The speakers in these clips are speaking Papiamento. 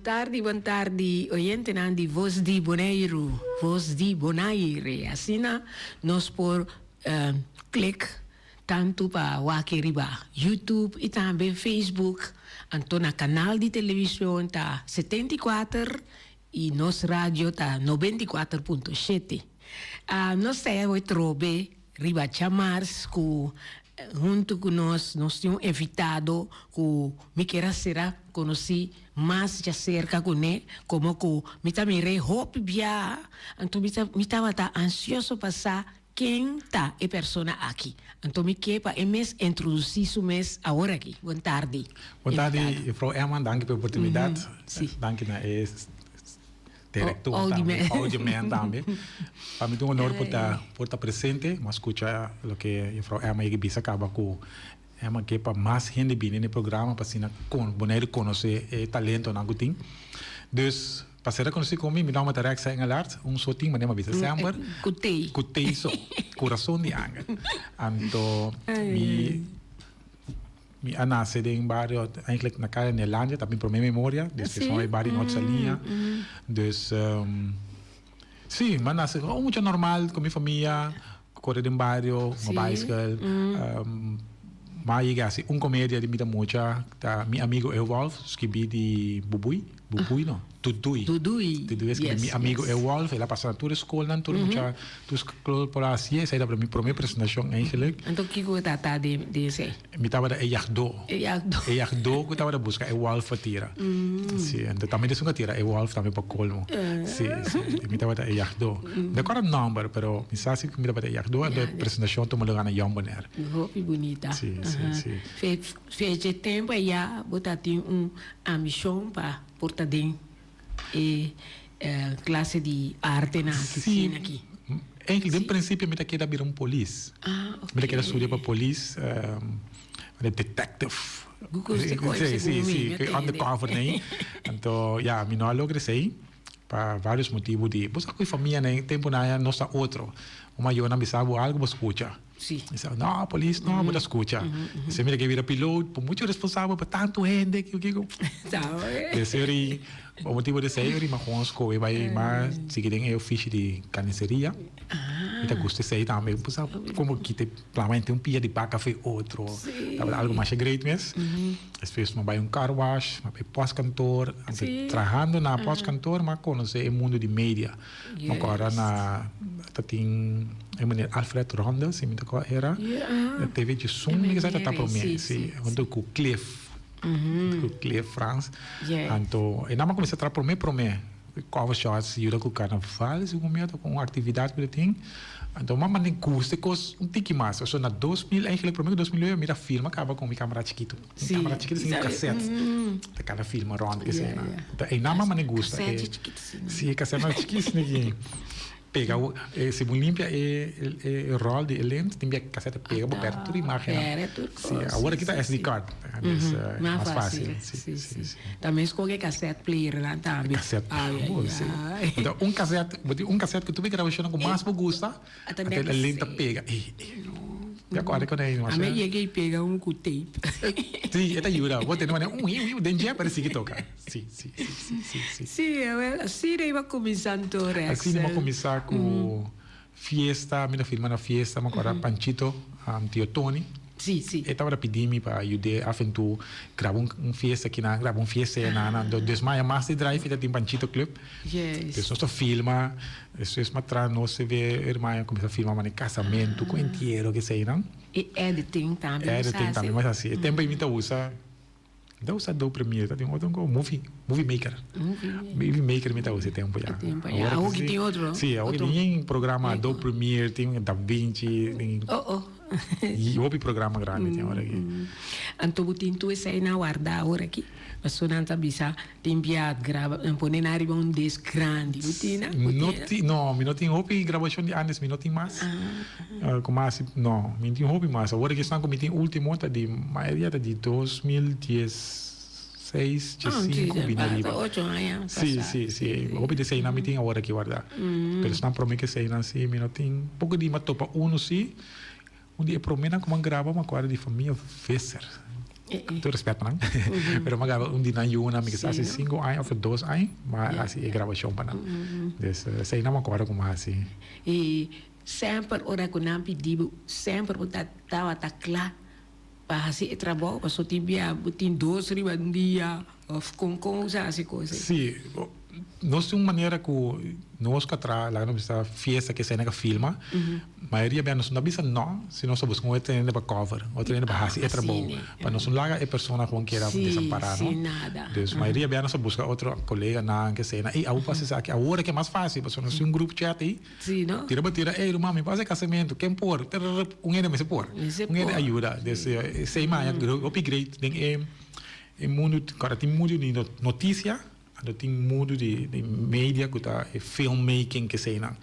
tardi, bon tardi, oyentenan di Voz di Boneiru, Voz di Bonaire. Asina nos por klik tantu pa wak riba YouTube i tambe Facebook. Anto na kanal di televishon ta 74 i nos radio ta 94.7. Nos ta e trobe riba djamars ku huntu ku nos, nos tin un invitado ku mi kier a sera konosí mas djaserka kuné, komo ku mi ta mir'é hopi biaha, anto mi ta mi tabata ansioso pa sa ken ta e persona aki. Anto mi ke pa e mes introdusí su mes awor aki. Bon tardi, Bon tardi, invitado. juffrouw Emma, danki pa e oportunidat. Sí. Danki na e Director tambe, audioman tambe. Pa mi ta un honor por ta por ta presente. Mi a scucha loke juffrouw Emma yega bisa caba cu Emma ke pa mas hende bini na e programa pa asina Boneiru conoce e talentonan cu tin. Dus pa ser reconoci como mi, mi nomber ta Rexa Engelhardt, un so tin manera mi a bisa semper. Cu tei. Cu tei so, Curason di Angel. Anto mi. Mi a nace den bario, eigenlijk na Kaya Neerlandia, ta mi prome memoria, despues mi a bai bario Noord Saliña. Dus, si, mi a nace un mucha normal cu mi famia, core den bario, hunga baiskel. Mi a yega haci un comedia di mi ta mucha, ta Mi Amigo e Wolf, skibi di Bubui. Bubui no, Dudui. Dudui, Dudui a scribi Mi Amigo e Wolf, el a pasa na tur e scolnan, tur mucha, tur scol por a hacié, esei tabata mi prome presentacion eigenlijk. Anto kico ta ta den esei? Mi tabata e yagdó. E yagdó. E yagdó cu tabata busca e wolf pa tira. Si, anto tambe esun a tira e wolf tambe pa colmo. Si, si, mi tabata e yagdó. Mi ta acorda nomber, pero mi sa si cu mi tabata e yagdó, anto e presentacion tuma lugar na Jong Bonaire. Hopi bunita. Si, si, si. Fecha e tempo ayá bo ta tin un ambishon pa por ta den e klase di artenan aki, Sí, sine aki. eigenlijk den principio mi ta keda bira un polis. Ah, Mi ta keda oké. studia pa polis, detective. Gusti koe Sí, sí, segun mi, sí, mi a tende. undercover nei. Anto, ya, mi no a logra esei pa varios motibu di, bo sa ku e famianan tempunan aya no sa otro. Un mayornan bisa bo algu bo skucha. Sí. Mi sa, no, polis no, bo ta scucha. Esei mira ke bira piloot, bo mucho responsabel pa tantu hende, kiko kiko. Desei ori, pa motibo di esei ori mi a gewoon scohe bai mas sigui den e ofishi di carniceria. Mi ta gusta esei tambe, bo sa como kita e plama entre un pia di baca for e otro. Tabata algo masha great mes. Despues mi a bai un car wash, mi a bai postkantoor. Anto trahando na postkantoor mi a conoce e mundo di media. Mi acorda na ta tin e meneer Alfred Ronde, si mi ta acorda era. TV Djesun mi kisa ta ta prome, si, hunto cu Cliff. Hunto cu Cliff Frans. Anto e nan a cuminsa traha prome prome cover shots yuda cu carnaval segun mi ota cu un actividad cu ta tin. Anto mama ne gusta e cos un tiki mas. Pasobra na 2000 eigenlijk prome cu 2009 mi ta filma caba cu mi camera chikito. Mi camera chikito sin cassette. Ta cada filma rond esei nan. Anto e nan mama ne gusta e. Si e cassette nan chikis niki pega si bo limpia e e rol di e lens tin bia cassette pega bo perde tur imagen nan. Si awor aki ta SD card dus mas facil. Si si. Ta mes con e cassette player nan tambe. Cassette si. Un cassette bo tin un cassette cu tur e grabacionnan cu mas bo gusta Ata e link ta pega. Mi acorda cu nei A mi yega y pega un cu tape. Si, e ta yuda. Bo tene manera un un den dje pero sigui toca. Si, si, si, si, si, si. Si, awel, asina iba cuminsa anto, Rexel. Asina iba cuminsa cu fiesta, mi ta firma na fiesta, mi acorda Panchito, tio Tony. Si, si. E tabata pidi mi pa yud'é af en toe graba un fiesta akinan, graba un fiesta enanan. Dus maya mas di drive e ta tin Panchito Club. Yes. Dus nos ta filma, despues mas tras nos se ve hermano a cuminsa filma manera casamento cu entiero keseinan. E editing tambe nos Editing hasi. tambe nos hasi. E tempo ei mi ta usa, mi ta usa Adobe Premiere, ta tin otro cu Movie, Movie Maker. Movie Maker. Movie Maker mi ta usa e tempo ya. E tempo ya. Awor ki tin otro. Si, awor ki tin programa Adobe Premiere, tin DaVinci, tin. Oh oh. Y hopi programa grandi tin awor aki. Anto bo tin tur esei na warda awor aki? Pasobra nan ta bisa tin bia graba, nan pone nan riba un disc grandi. Bo tin nan? Bo No tin nan? tin, no, mi no tin hopi grabacion di antes, mi no tin mas. Como asi, no, mi tin hopi mas. Awor aki esnan cu mi tin ultimo ta di mayoria ta di 2016, diescinco bini ariba. Ah, ocho aña pasa. Si, si, si. Hopi di eseinan mi tin awor aki warda. Pero esnan prome cu eseinan si mi no tin. Poco di mi a topa uno si. Un di e promenan ku mi a graba mi a kuadra di famia Visser. Ku tur respet pa nan, pero m'a graba un di nan yunan, mi kisas hasi sinku aña òf dos aña, m'a hasi e grabashon pa nan. Dus esei nan m'akorda ku m'a hasi. I semper ora ku nan pidi bo, semper bo ta tabata kla pa hasi e trabou? Pasobra tin bia bo tin dos riba un dia òf kon kon bo sa hasi kos ei? Sí, nos tin un manera ku nos ka traha, laga nos bisa fiesta ke esei nan ka filma, mayoria bia nos no ta bisa no, si nos ta buska un otro hende pa cover, otro hende pa hasi e trabou, pa nos no laga e persona gewoon keda desampará no. Dus mayoria bia nos ta buska otro koleganan ke esei nan, ey abo por hasi esaki, awor ke mas fácil pasobra nos tin un group chat ey, tira pa tira, ey ruman mi por hasi e kasamentu, ken por? Trrrr, un hende mester por, un hende a yuda, dus esei maya hopi great den e mundu, kòrda tin mundu di notisia. Anto tin mundu di media ku ta e filmmaking keseinan.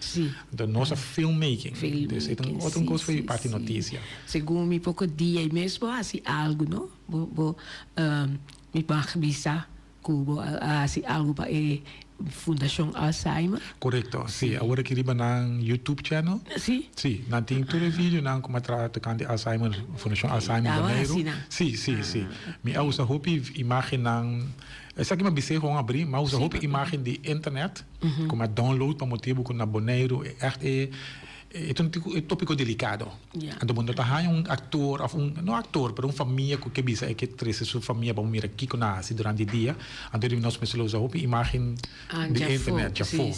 Anto nos a filmmaking. Dus e ta un otro kos for di parti notisia. Segun mi poko dia i mes bo hasi algu no. Bo bo mi mag bisa ku bo a hasi algu pa e Fundashon Alzheimer. Korekto, si. Awor aki riba nan YouTube channel. Si. Si, nan tin tur e videonan ku mi a traha tokante Alzheimer, Fundashon Alzheimer Boneiru. Si, si, si. Mi a usa hopi imagennan. Esaki mi a bis'é gewoon abrí, mi a usa hopi imágen di internet ku mi a download pa motibu ku na Boneiru e ègt e e ta un tópiko delikado. Anto bo no ta haña un aktor òf un, no aktor, pero un famia ku ke bisa e ke trese su famia pa bo mira kiko nan a hasi durante e dia. Anto di nos mester lo usa hopi imágen di internet djafó.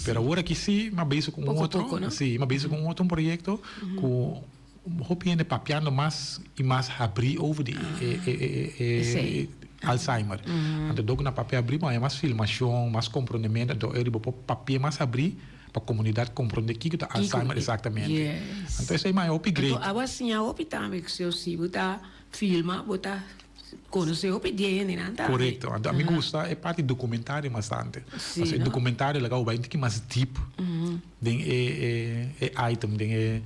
Pero awor aki sí mi a bisa ku un otro, sí, mi a bisa ku un otro proyekto ku Hopi hende papiando mas i mas habrí over di e Alzheimer. Anto dor ku nan papia habrí bo haña mas filmashon, mas komprondementu, anto e riba por papia mas habrí pa komunidat komprondé kiko ta Alzheimer eksaktamente. Anto esei maya hopi great. Anto abo a siña hopi tambe ku si bo ta filma bo ta konosé hopi di e hendenan tambe. Korekto. Anto ami gusta e parti dokumentario bastante. Pasobra e dokumentario laga bo bai un tiki mas deep den e item, den e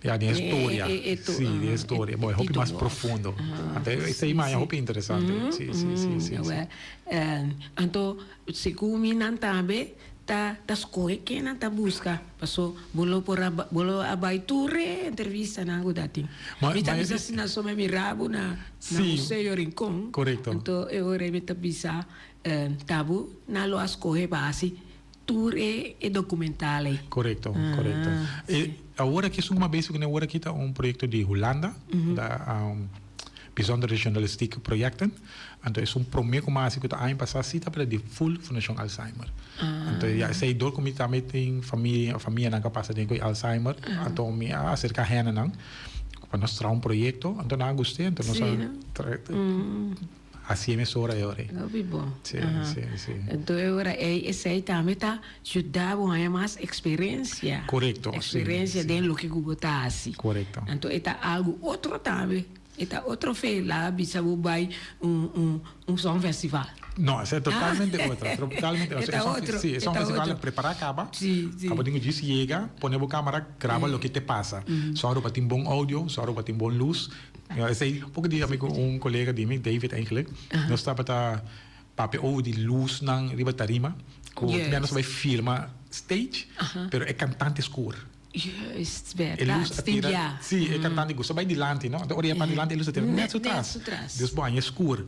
ya den e storia. Sí, den e storia. Bo e hopi mas profundo. Anto esei maya hopi interesante. Sí, sí, sí, sí. Anto segun mi nan tambe ta ta skohe ken nan ta buska paso bo lo por a bo lo a bai tur e entrevistanan ku ta tin. Mi ta bisa asina so mi a mira bo na na Museo Rincon. Anto e ora mi ta bisa tabu nan lo a skohe pa hasi Tur e e documental ei. Correcto, correcto. E awor aki esun ku mi a bezig kuné awor aki ta un proyekto di Hulanda, da Bijzondere Journalistieke Projecten. Anto esun promé ku mi a hasi ku ta aña pasá si tabata di full Fundashon Alzheimer. Anto ya esei dor ku mi tambe tin famia, famianan ku a pasa den ku e Alzheimer, anto mi a aserká hendenan pa nos traha un proyekto, anto nan a gust'é, anto nos a Hacié mesora e ora ei. Hopi bon. Sí, sí, sí. Enton e ora ei esei tambe ta yuda bo haña mas experencia. Korekto, sí. Experencia den loke ku bo ta hasi. Korekto. Anto e ta algu otro tambe. E ta otro fe laga bisa bo bai un un un songfestival. No, esei totalmente otro. Totalmente otro. E ta otro. Sí, e songfestival ta prepara kaba. Sí, sí. Abo tin ku djis yega, pone bo kamera, graba loke te pasa. Sòru pa tin bon audio, sòru pa tin bon lus. Esei poko dia mi ku un kolega di mi, David eigenlijk, nos tabata papia over di lusnan riba tarima ku bia nos a bai firma stage, pero e kantante skur. Juist, E bèrdat. lus a tira, si, e kantante gusta bai dilanti, no? Anto ora e bai dilanti e lus a tira nèt su tras. Dus bo haña skur.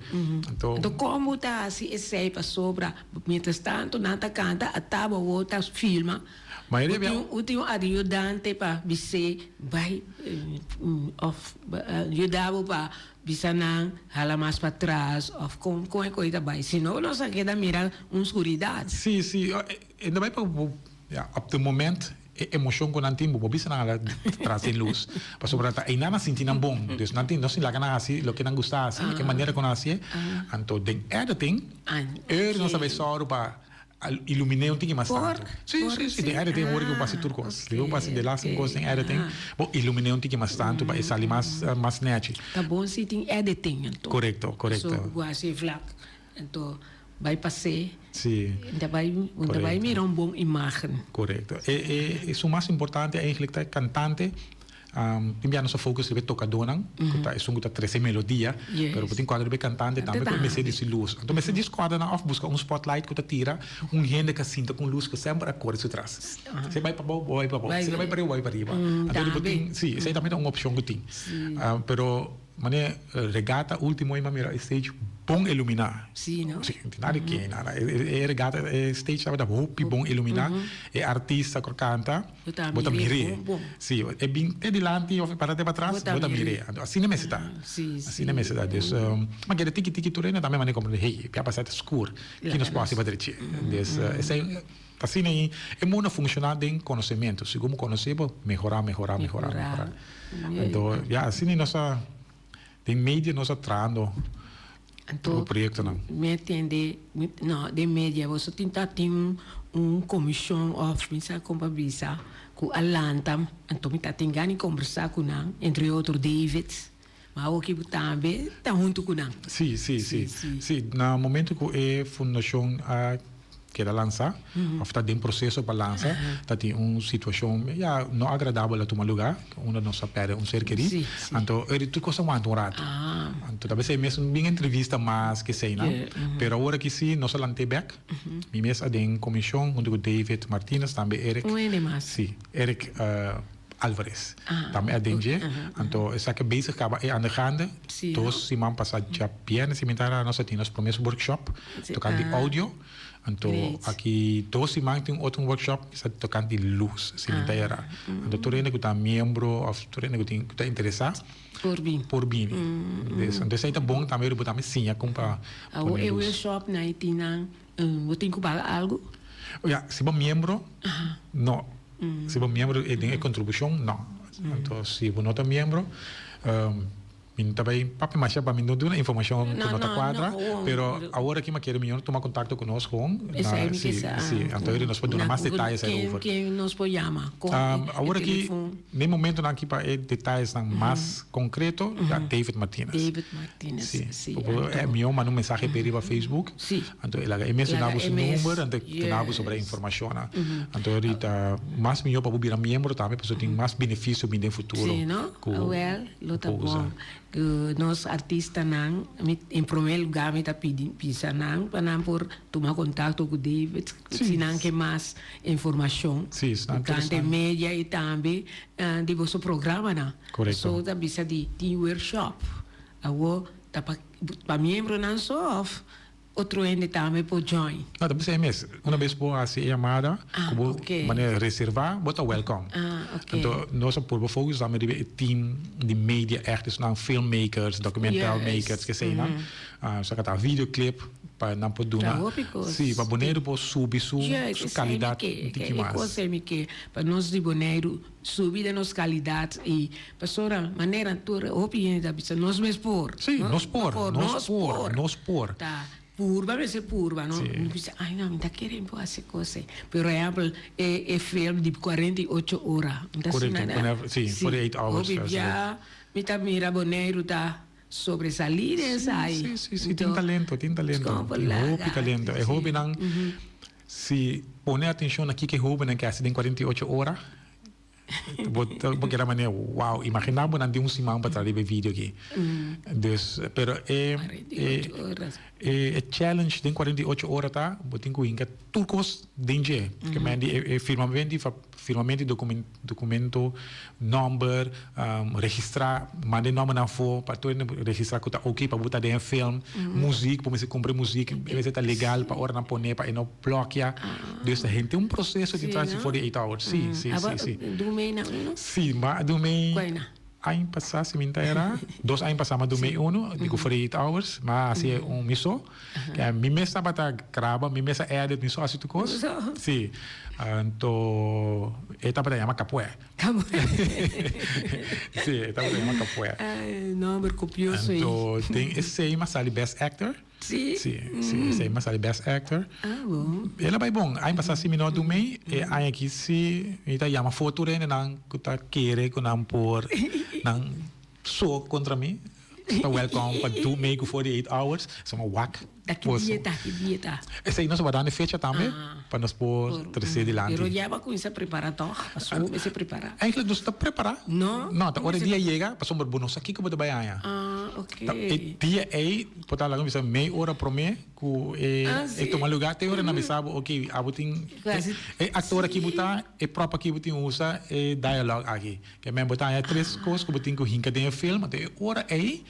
Anto. Anto kon bo ta hasi esei pasobra mientras tanto nan ta kanta a taba bo ta filma. Mayoria bia. U tin un ayudante pa bis'é bai òf yuda bo pa bisa nan hala mas patras òf kon kon e kos ta bai. Si no nos a keda mira un skuridat. Sí, sí. E ta bai pa bo ya op de moment e emoshon ku nan tin bo por bisa nan hala tras den lus. Pasobra ta einan nan sinti nan bon. Dus nan tin no sin laga nan hasi loke nan gusta hasi, e manera ku nan hasié. Anto den editing eur nos a bai sòru pa Iluminé un tiki mas tantu. Sí, sí, sí. Den editing hoor ik un pasi tur kos. Den un pasi de laatste kos den editing, bo iluminé un tiki mas tantu pa e sali mas mas nechi. Ta bon si tin editing anto. Korekto, korekto. So bo hasi e vlak, anto bai pas'é. Sí. Ta bai, bo ta bai mira un bon imagen. Korekto. E e esun mas importante eigenlijk ta e kantante. Tin bia nos a focus riba e tocadónan, cu ta esun cu ta trece melodia, pero bo tin cuadra riba e cantante tambe cu e mester di su luz. Anto mester djis cuadra nan of busca un spotlight cu ta tira un hende cu a sinta cu un luz cu semper a core su tras. Si e bay pabou, bo bay pabou. Si e bay pariba, bo bay pariba. Anto bo tin, si, esey tambe ta un opcion cu tin. Pero. Manera regata ultimo mi a mira e stage bon ilumina. Sí, no? Sí, no tin nada di ke nada. E regata, e stage tabata hopi bon ilumina. E artista ku a kanta, bo ta mir'é. Sí, e bin te dilanti of e para te patras, bo ta mir'é. Anto asina mester ta. Asina mester ta. Dus, ma keda tiki tiki tur hende tambe mane komprende, hey, e a pasa ta skur, ki nos por hasi pa drechi? Dus, esei, asina ei e mundo a funshoná den konosementu. Segun bo konosé bo mehorá, mehorá, mehorá, mehorá. Anto, ya, asina nos a, den media nos a trahando Anto, proyectonan. Mi a tende, no, den media boso tin ta tin un comision of mi sa con pa bisa cu a lanta, anto mi ta tin gana di conversa cu nan, entre otro David, ma awoki bo tambe ta hunto cu nan. Sí, sí, sí. Sí, na momento cu e fundacion a keda lansa of ta den proceso pa lansa, ta tin un situacion ya no agradabel a tuma lugar, unda nos a perde un ser keri. Anto eri tur cos a wanta un rato. Anto ta besey mes un bin entrevista mas ke eseynan, pero awor aki si nos a lant'é bek. Mi mes a den comision hunto cu David Martinez, tambe Eric. Un hende mas. Si, Eric Alvarez tambe a den dje. Anto esaki a bezig caba e anda gaande. Dos siman pasa djabièrnè si mi ta nos a tin nos prome workshop tocante di audio. Anto aki dos siman tin otro workshop sa tocante di luz si mi ta era. Anto tur hende cu ta miembro of tur hende cu tin cu ta interesa por bini. Por bini. Anto esey ta bon tambe bo tambe siña con pa pone luz. E workshop nan e tin nan bo tin cu paga algo? Ya, si bo miembro no. Si bo miembro den e contribucion no. Anto si bo no ta miembro Mi no ta bay papia masha pa mi no duna informacion cu no ta cuadra, pero awor aki mi a kere miyor tuma contacto cu nos gewoon. Esey mi kisa. Si, anto eri nos por duna mas detayes erover. Ken nos por yama? Awor aki, den momentonan aki pa e detayesnan mas concreto, ta David Martinez. David Martinez, si. Miyor manda un mensahe p'e riba Facebook. Anto e laga e mes duna bo su number, anto e duna bo sobre e informacionnan. Anto eri ta mas miyor pa bo bira miembro tambe, pasobra tin mas beneficio bin den futuro. Si, no? Awel. Lo ta bon ku nos artistanan, mi en promé lugá mi ta pidi bisa nan pa nan por tuma kontakto ku David si nan ke mas informashon tokante media i tambe di boso programanan. So ta bisa di tin workshop awor ta pa miembronan so òf Otro hende tambe por join. No, ta bisa e mes. Una bes bo hasi e yamada, ku bo manera reservá, bo ta welkom. Anto nos a purba focus tambe riba e team di media ègt, esnan filmmakers, documental makers, keseinan. Sa ka ta videoclip pa nan por duna. Sí, pa Boneiru por subi su kalidat un tiki mas. E kos ei mi ke, pa nos di Boneiru subi den nos kalidat i Pasobra manera tur hopi hende ta bisa nos mes por. Sí, nos por, nos por, nos por. Ta purba mester purba, no? Mi bisa, ay no, mi ta kere mi por hasi kos ei. Por ehempel, e e film di 48 ora. Mi ta asina na. Sí, 48 hours. Hopi bia mi ta mira Boneiru ta sobresalí den esai. Sí, sí, sí, tin talento, tin talento. Tin hopi talento. E hopinan, si pone atenshon na kiko e hobennan ke hasi den 48 ora, Bo ta bo keda manera wow, imagina bo nan di un siman pa traha riba e video aki. Dus, pero e e e challenge den 48 ora ta bo tin ku hinka tur kos den dje. Ke men di e firmamento di firmamento di documento, nomber, registra, manda e nombernan afo pa tur hende registra ku ta oke pa bo ta den e film, muzik, bo mester kumpra e muzik, e mester ta legal pa ora nan pone pa e no Blokia. Dus ta henter un proceso di trans di 48 hours. Si, si, si, si. Dumei na uno? Si, ma dumei. Cuai na? Aña pasá, si mi no ta erá. Dos aña pasá ma dumei uno, di ku 48 hours. Ma hasi un mi so. Mi mes tabata graba, mi mes a edit, mi so hasi tur kos. Si. Anto e tabata yama Capué. Capué. Si, e tabata yama Capué. Ay, nomber copioso ei. Anto den esei mi a sali best actor. Sí? Sí, sí, esei mi a sali best actor. Ah, bon. El a bai bon. Aña pasá si mi no a dumei, e aña aki si mi ta yama for tur hendenan ku ta kere ku nan por nan so kontra mi. Ta welkom pa dumei ku 48 hours. Esei mi a wak. Ta ki dia ta, ki dia ta? Esei nos a wardando e fecha tambe pa nos por trese dilanti. Pero ya bo a cuminsa prepara toch? Pasobra bo mester prepara. Eigenlijk nos ta prepara. No? No, ta ora e dia yega, pasobra bo no sa kico bo ta bay haña. Ah, ok. Ta e dia ei, por ta laga bisa mei ora prome cu e e tuma lugar, te ora nan bisa bo, ok, abo tin e actor aki bo ta, e prop aki bo tin usa, e dialogue aki. Ke men bo ta haña tres cos cu bo tin cu hinca den e film, anto e ora ei,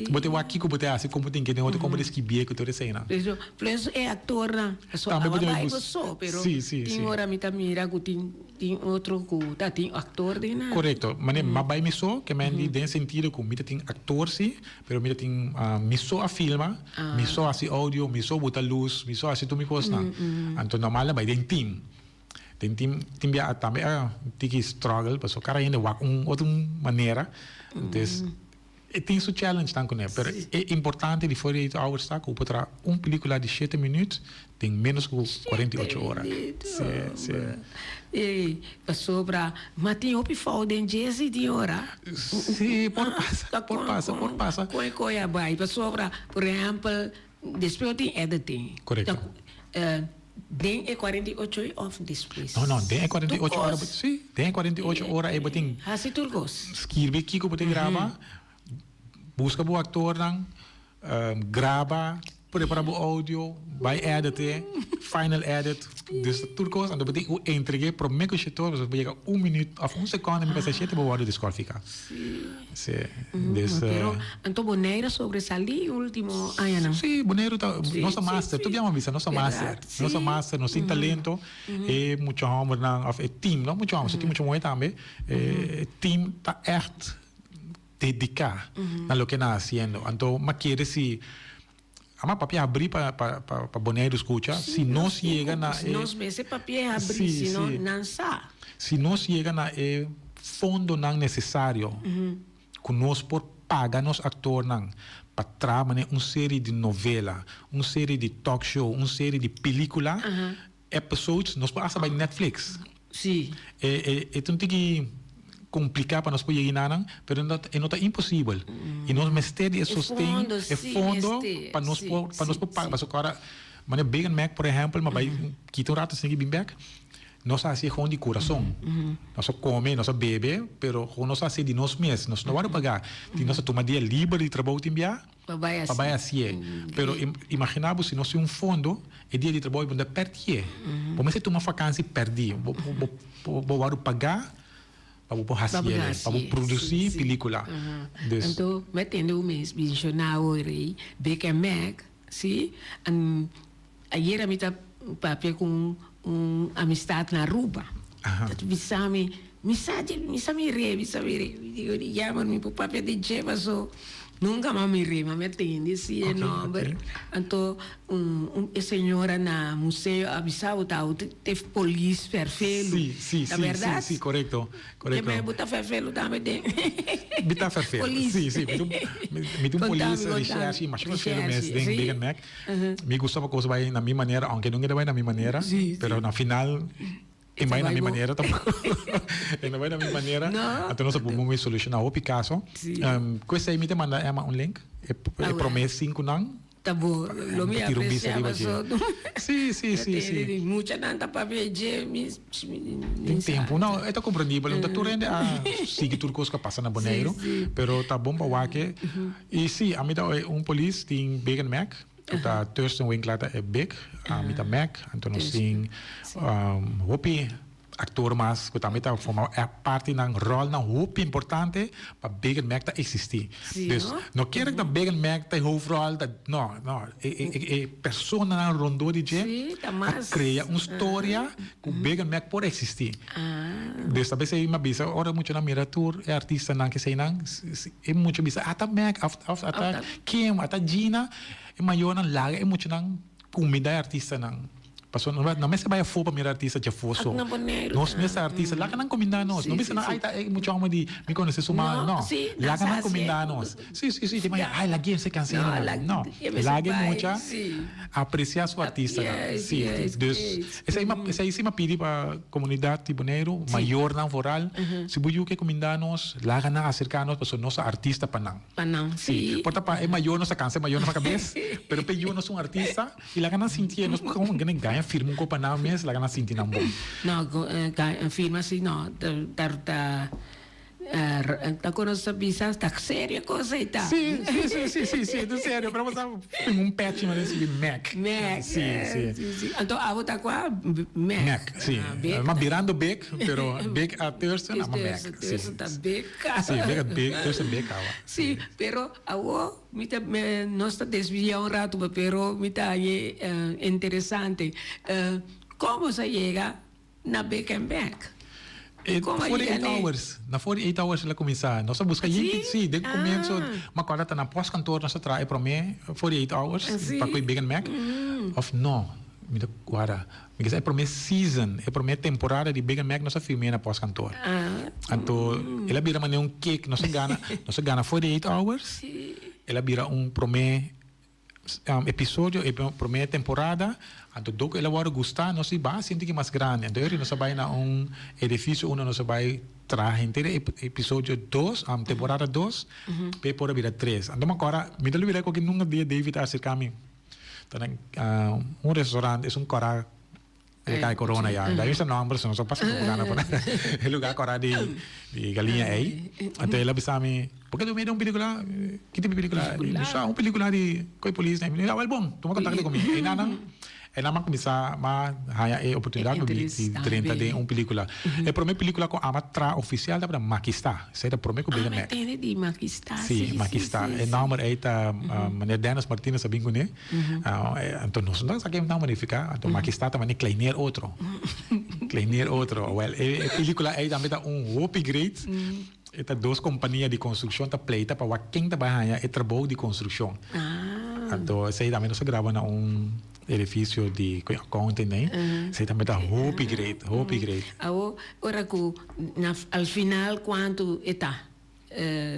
Bo te wak kiko bo te hasi, kon bo tin ke den otro, kon bo te skibié ku tur eseinan. Pero plus e aktornan, pasobra Tambe bo awa tin bai bus. bo so, pero Sí, sí, tin sí. ora mi ta mira ku tin tin otro ku ta tin aktor den nan. Korekto. Mane m'a bai mi so, ke men di den sentido ku mi ta tin aktor sí, pero mi ta tin mi so a filma, mi so hasi audio, mi so buta lus, mi so hasi tur mi kosnan. Anto normal a bai den team. Den team tin bia tambe a tiki struggle pasobra kada hende wak un otro manera. Entonces E tin su challengenan kuné, pero e importante di 48 hours ta ku bo por traha un pelikula di shete minuut den ménos ku 48 ora. Sí, sí. Ey, pasobra ma tin hopi fout den dje si tin ora. Sí, por pasa, por pasa, por pasa. Kon e koe a bai? Pasobra, por ehèmpel, despues bo tin editing. Korekto. Den e 48 ora of despues? No, no, den e 48 ora, sí, den e 48 ora ei bo tin. Hasi tur kos. Skirbi kiko bo tin graba, buska bo aktornan, graba, prepara bo audio, bai edit e, final edit, dus tur kos. Anto bo tin ku entreg'é promé ku shete ora, pasobra bo yega un minüt òf un sekònde mi pasa shete bo wòrdu diskualifiká. Sí. Dus. Pero anto Bonaire a sobresalí último añanan. Sí, Boneiru ta, nos ta master, tur biaha mi bisa nos ta master, nos ta master, nos tin talento, e mucha hòmbernan òf e team, no mucha hòmber, si tin mucha muhé tambe, e team ta ègt dediká na loke nan hasiendo. Anto mi a kere si, ama papia habrí pa pa pa Boneiru skucha, si nos yega na e. Nos mester papia habrí, si no nan sa. Si nos yega na e fondonan nesesario. Ku nos por paga nos aktornan pa traha manera un seri di novela, un seri di talk show, un seri di pelikula, episodes, nos por hasta bai Netflix. Sí. E e e ta un tiki kompliká pa nos por yega enanan, pero no e no ta imposibel. I nos mester di e sosten, e fondo pa nos por pa nos por paga. Pasobra ku ora manera Big and Mac por ehèmpel, mi a bai kita un rato esaki bin bèk. Nos a hasié gewoon di kurason. Nos a kome, nos a bebe, pero gewoon nos a hasié di nos mes. Nos no wòrdu pagá. Tin nos a tuma dia liber di trabou tin bia Pa bai pa bai hasié. Pero imaginá bo si nos tin un fondo, e dia di trabou ei bo no ta pèrdié. Bo mester tuma fakansi pèrdí. Bo bo bo wòrdu pagá pa bo por hasié, pa bo produsí pelíkula. Dus. Anto mi a tende un mes menshoná awor ei, Big en Mac, sí. Ayera mi ta papia ku un amistad na Aruba. Ta bisa mi, mi sa dje, mi sa mir'é, mi sa mir'é. Mi digo, di ya, pero mi por papia di dje paso nunca mas mir'é, ma mi a tende si e nomber. Anto un e señora na museo a bisa bo ta te polis ferfelu. Si, si, Ta berdad? si, si, korekto. Ke men bo ta ferfelu tambe den Mi ta ferfelu, polis. si, si. Mi ta un polis, recherche, masha ferfelu mes den Big and Mac. Mi gusta pa cos bay na mi manera, aunke nunca e ta bay na mi manera, pero na final e bay na mi manera tampoco. E no bay na mi manera, anto nos a por moe soluciona hopi caso. Cu esey mi ta manda Emma un link, e prome cinconan. Ta bo, lo mi aprecia paso. Si, si, si, si. Muchanan ta papia dje, mi Tin tempo, no, e ta comprendibel, no ta tur hende a sigui tur cos cu a pasa na Boneiru, pero ta bon pa wak e. I si, ami ta oe un polis tin Big and Mac, ku ta Thurston Winkler ta e Big, ami ta Mac, anto nos tin hopi aktor mas ku tambe ta forma e partinan, ròlnan hopi importante pa Big and Mac ta eksistí. Dus no kere ku ta Big and Mac ta e hoofdròl, ta, no, no, e e personanan rondó di dje a krea un storia ku Big and Mac por eksistí. Dus ta bes ei mi a bisa ora muchanan mira tur e artistanan keseinan, E mucha bisa ata Mac of of ata Kim ata Gina e mayornan laga e muchanan kumida e artistanan. Paso no no mester bai afó pa mira artista djafó so. Na Boneiru Nos mes ta artista. Laga nan kuminda nos. No bisa nan ay ta e mucha hòmber di mi konosé su mama. No. Laga nan kuminda nos. Si si si. Tin maya ay lag'é se kansa hende nan. No. Lag'é mucha apresiá su artistanan. Si. Dus esei mi esei si mi a pidi pa komunidat di Boneiru, mayornan vooral, si bo yu ke kuminda nos, laga nan aserká nos pasobra nos ta artista pa nan. Pa nan, si. Por ta pa e mayor nos a kansa e mayor nos a kabes, pero p'e yu nos un artista. I laga nan sinti e nos por como gana gaña firma un copa nan mes laga nan sinti nan bon. No gaña firma si no ta ta ta con nos ta bisa ta serio cosa ei ta. Si si si si si si ta serio pero bo sa firma un pechi mas escribi Mac. Mac si si si si anto abo ta cua Mac. Mac si ma birando big pero big a Thurston ama Mac si. Thurston ta big. Si big a Thurston big awa. Si pero awo. Mi ta nos ta desvia un ratu pero mi ta hañ'e interesante. Como sa yega na Big and Back? E 48 hours, na 48 hours el a cuminsa. Nos a busca yin, si, den comienzo, mi acorda ta na postkantoor nos a traha e prome 48 hours pa cu e Big and Mac. Of no, mi ta guarda. Mi kisa e prome season, e prome temporada di Big and Mac nos a film'é na postkantoor. Anto el a bira manera un cake, nos a gana, nos a gana 48 hours, el a bira un prome episodio, e prome temporada, anto dor ku el a wòrdu gustá nos di ba sinti ki mas grandi. Anto eri nos a bai na un edifisio unda nos a bai traha henter e episodio dos, temporada dos, p'e por a bira tres. Anto mi akòrda, mi ta lubida ku nunka dia David a aserká mi. Ta na un restaurant es un kora e kai corona ya. Da esa nomber so no so pasa propaganda por e lugar kora di di galiña ei. Anto el a bisa mi, por ke tu mira un pelicula? Ki tipo di pelicula? Mi bisa un pelicula di koi polis. Mi di, awel bon, tuma contacto cu mi. Einanan enan a cuminsa ma haya e oportunidad pa mi di drenta den un pelicula. E prome pelicula cu ama traha oficial tabata Makista. Esei ta prome ku bira Mac. Ah, mi di Makista. Si, Makista. E nomber ei ta meneer Dennis Martinez a bin kuné. Anto nos no sa ke nomber nifiká. Anto Makista ta manera kleineer otro. Kleineer otro. Wèl, e pelikula ei tambe ta un hopi great. E ta dos kompania di konstrukshon ta pleita pa wak ken ta bai haña e trabou di konstrukshon. Anto esei tambe nos a graba na un Edificio di accounting ei, esei tambe ta hopi great, hopi great. Awo, ora ku na al final kuantu e ta?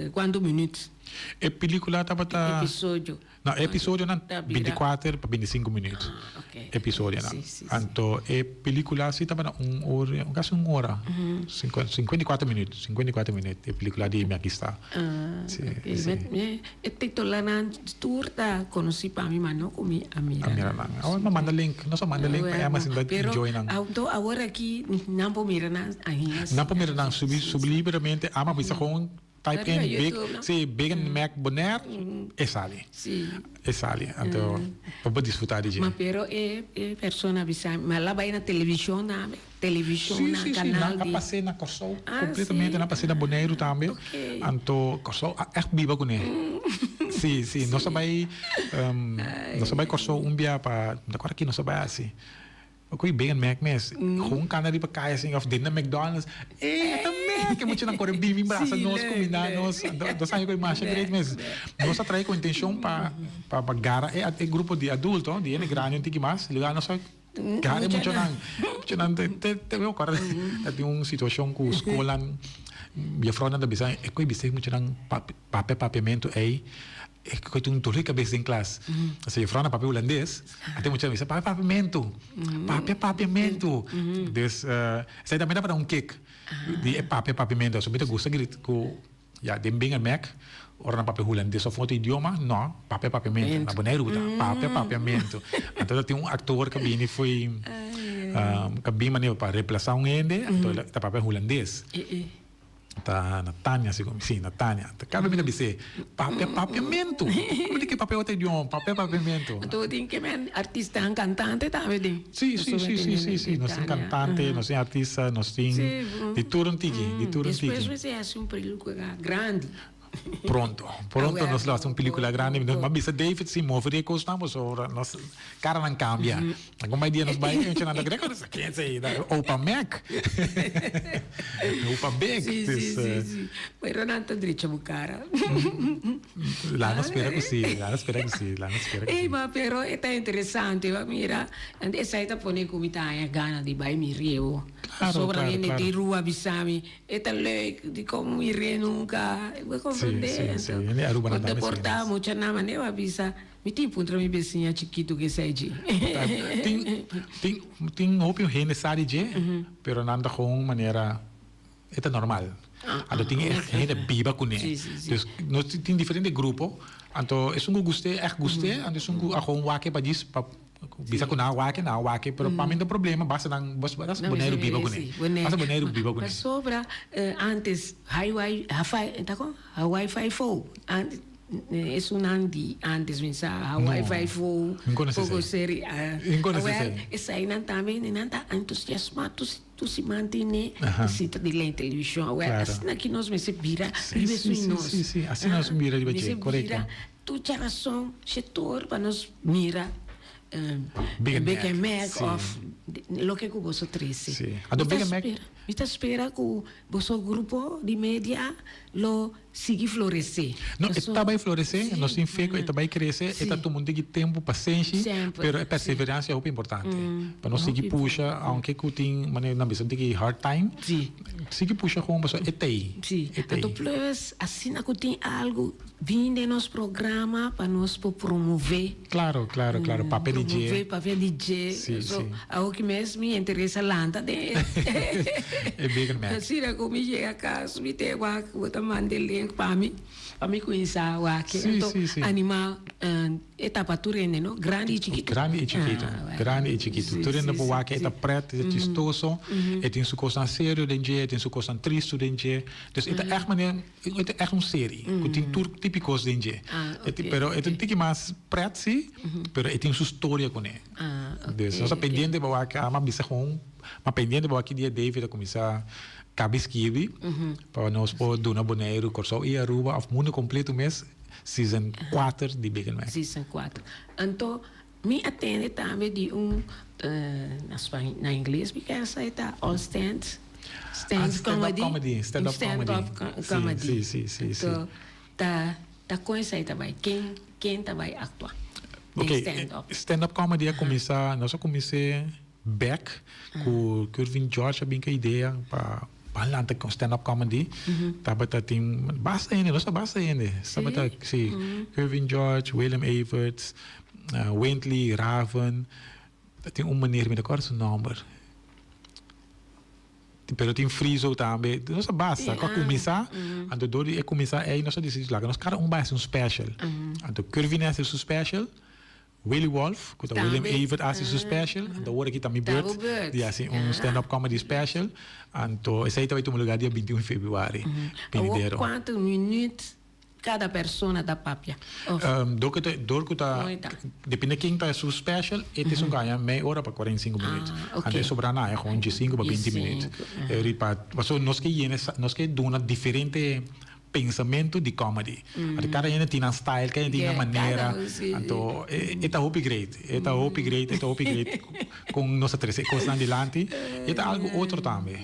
Kuantu minuut? E pelicula tabata. Episodio. No, e episodionan binticuater pa binticinco minuut. Ah, ok. Episodionan. Si, si, si. Anto e pelicula si tabata un ora, casi un ora. Cincuenta y cuater minuut, 54 minuut e pelicula di Mi Aki Sta. Ah, Si, ok. si. Me, e titulanan tur ta conoci pa mi, ma no cu mi a mira A mira nan. Awor mi a manda link, nos a manda link pa Amazon ta enjoy nan. Pero anto awor aki nan por mira nan ainda. Nan por mira nan subi subi liberamente, ama bisa gewoon type in big, si big and mac Bonaire e sali. E sali, anto bo por disfruta di dje. Ma pero e e persona a bisa mi, ma el a bai na television tambe, television Si, na si, si, canal nan a di. pas'é na Kòrsou Ah, completamente, si. nan a pas'é na Boneiru tambe. Ok. Anto Kòrsou a ègt biba kuné. Si, si, nos a bai, nos a bai Kòrsou un bia pa, mi ta kòrda ki nos a bai hasi. Ku e Big Mac mes, gewoon kana riba kaya asin of den na McDonald's, ey e ta Mac! E muchanan kore bin bin brasa nos, kuminda nos. Nos haña ku e masha great mes. Nos a trae ku intencion pa pa gara e grupo di adulto, di hende grandi un tiki mas, lugar nos a gara e muchanan. Muchanan te te te mi acuerdo ta tin un situacion ku skolnan, juffrouwnan ta bisa e koe bisa e muchanan papia papiamento ey. E koe tin un dolor di kabes den klas. Asa juffrouw na papia hulandes, a tin mucha bisa papia papiamentu, papia papiamentu. Dus esei tambe tabata un kick di e papia papiamentu. So mi ta gusta grit ku ya den Bing en Mac ora nan papia hulandes of otro idioma, no, papia papiamentu. Na Boneiru ta papia papiamentu. Anto ta tin un aktor ku a bini fo'i ku a bin manera pa replasa un hende, anto el ta papia hulandes. Ta Natania segun mi, si Natania. Ta kada mi ta bis'é, papia papiamentu. Como di ke papia otro idioma? Papia papiamentu. Anto tin ke men artistanan kantante tambe den. Si, si, si, si, si, si. Nos tin kantante, nos tin artista, nos tin di tur un tiki, di tur un tiki. Despues mester hasi un pelikula grandi. Pronto, pronto nos lo hasi un pelicula grandi. Nos a bisa David si move di e cosnan pasobra nos caranan cambia. Algun bai dia nos bai e nan ta kere cu ken esey ta Opa Mac. Opa Big. Si, si, si, si. Pero nan ta drecha bo cara. Laat nos spera cu si, laat nos spera cu si, laat nos spera cu si. Ey ma pero e ta interesante, bo a mira. Esey ta pone cu mi ta haña gana di bai mi rieu. Claro, Pasobra claro, hende claro. di rua bisa mi, E ta leuk, dikon mi re nunka? Bo Si, comprende? si, si. Anto, Hende Aruba bo nan ta tambe si porta mes. mucha nan manera bo a bisa, mi tin puntra mi besiña chikitu ke esei dje. Ta, tin, tin, tin hopi hende sa di dje, pero nan ta gewoon manera e ta normal. Anto tin e hende biba kuné. Si, si, si. Dus nos tin diferente grupo, anto esun ku gust'é ègt gust'é, anto esun ku a gewoon wak e pa djis pa Bisa ku nan a wak, nan a wak, pero pa mi no problema, basta nan, basta Boneiru biba kuné. Basta Boneiru biba kuné. Pasobra antes Hawaii, ta kon? Hawaii Five-O, esunnan di antes mi sa Hawaii Five-O, poko seri, awel esainan tambe nan ta entusiasma tur siman tene sita di lei televishon, awel asina ki nos mester bira riba esun nos. Si, si, si, asina nos mira riba dje, korekto. Tur djarason shetor pa nos mira Big and Big and Mac Mac of loke ku boso trese. Sí. Anto Big and Mac. Mi ta spera ku boso grupo di media lo sigui floresé. No, e ta bai floresé, nos tin fe ku e ta bai krese, e ta tuma un tiki tempu, pasenshi, pero e perseveransia hopi importante. Pa nos sigui pusha, aunke ku tin manera nan bisa un tiki hard time, sigui pusha gewoon pasobra e ta ei. Sí. Anto plus asina ku tin algu. Bin den nos programa pa nos por promove. Claro, claro, claro, papia di dje. Promove papia di dje. Si, So, si. awoki mes mi interesa lanta den e Big and Mac. Asina ku mi yega kas mi te wak bo ta manda e link pa mi, pa mi kuminsá wak. Si, Anto si, si. animá e ta pa tur hende no, grandi i chikitu. Grandi i chikitu, grandi i chikitu. Tur hende por wak e ta pret, e ta chistoso, e tin su kosnan serio den dje, e tin su kosnan tristu den dje. Dus e ta ègt manera. E ta ègt un seri ku tin tur tipi kos den dje. Pero e ta un tiki mas pret si, pero e tin su storia kuné. Dus nos ta pendiente pa wak, a bisa gewoon, ma pendiente pa wak ki dia David a kuminsá kabi skirbi pa nos por duna Boneiru, Kòrsou i Aruba òf mundu kompleto mes season kuater di Big and Mac. Season kuater. Anto mi a tende tambe di un na spañó, na ingles mi ker sa e ta all stand, stand comedy. Stand up comedy, stand up comedy. Stand up comedy. Si, si, si, si. Anto ta ta kon esei ta bai? Ken ken ta bai aktua den stand up? Ok, stand up comedy a kuminsá, nos a kumins'é bek ku Curvin George a bin ku e idea pa ban lanta ku stand up comedy. Tabata tin basta hende, nos ta basta hende. Tabata si, Curvin George, Willem Everts, Windley, Raven, ta tin un meneer, mi ta kòrda su nòmber, pero tin Friso tambe, nos a basta ku a kuminsá, anto dor di e kuminsá ei nos a disidí laga nos kada un bai hasi un special, anto Curvin a hasi su special, Willy Wolf, ku ta William Evert a hasi su special, anto awor aki ta mi beurt di hasi un stand up comedy special, anto esei ta bai tuma lugá dia 21 februari, binidero. Awor kuantu minüt Cada persona ta papia of. Dor cu ta dor cu ta depende ken ta su special e ta esun gaña mei ora pa 45 minuut. Anto e sobra na gewoon 15 pa 20 minuut. Riba pasobra nos ke yena nos ke duna diferente pensamento di comedy. Anto cada hende tin nan style cada hende tin nan manera anto e ta hopi great e ta hopi great e ta hopi great con nos ta trece e cosnan dilanti e ta algo otro tambe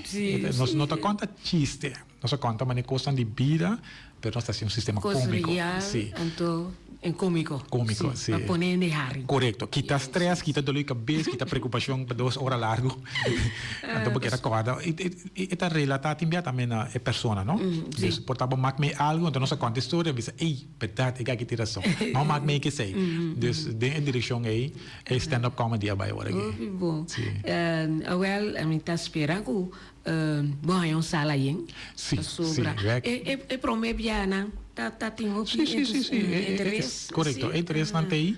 nos no ta conta chiste. Nos a konta manera kosnan di bida, pero nos ta hasi un sistema Kos kómiko. real, Sí. anto en kómiko. Kómiko, sí. Pa pone hende hari. Korekto. Kita strès, kita dolor di kabes, kita preokupashon pa dos ora largu. Anto bo keda kòrda. E e e ta relatá tin bia tambe na e persona, no? Sí. Dus por ta bo mak mei algu, anto nos a konta e storia, bisa, ey, bèrdat, e gaki tin rason. No mak mei kesei. Dus den e direkshon ei, e stand up comedy a bai ora aki. Hopi bon. Sí. Awèl, mi ta spera ku Bo haña un sala yen. Sí, Pasobra sí, wek. e e prome bianan ta ta tin hopi Sí, sí, sí, sí. interes. Korekto, e interesnan ta ei.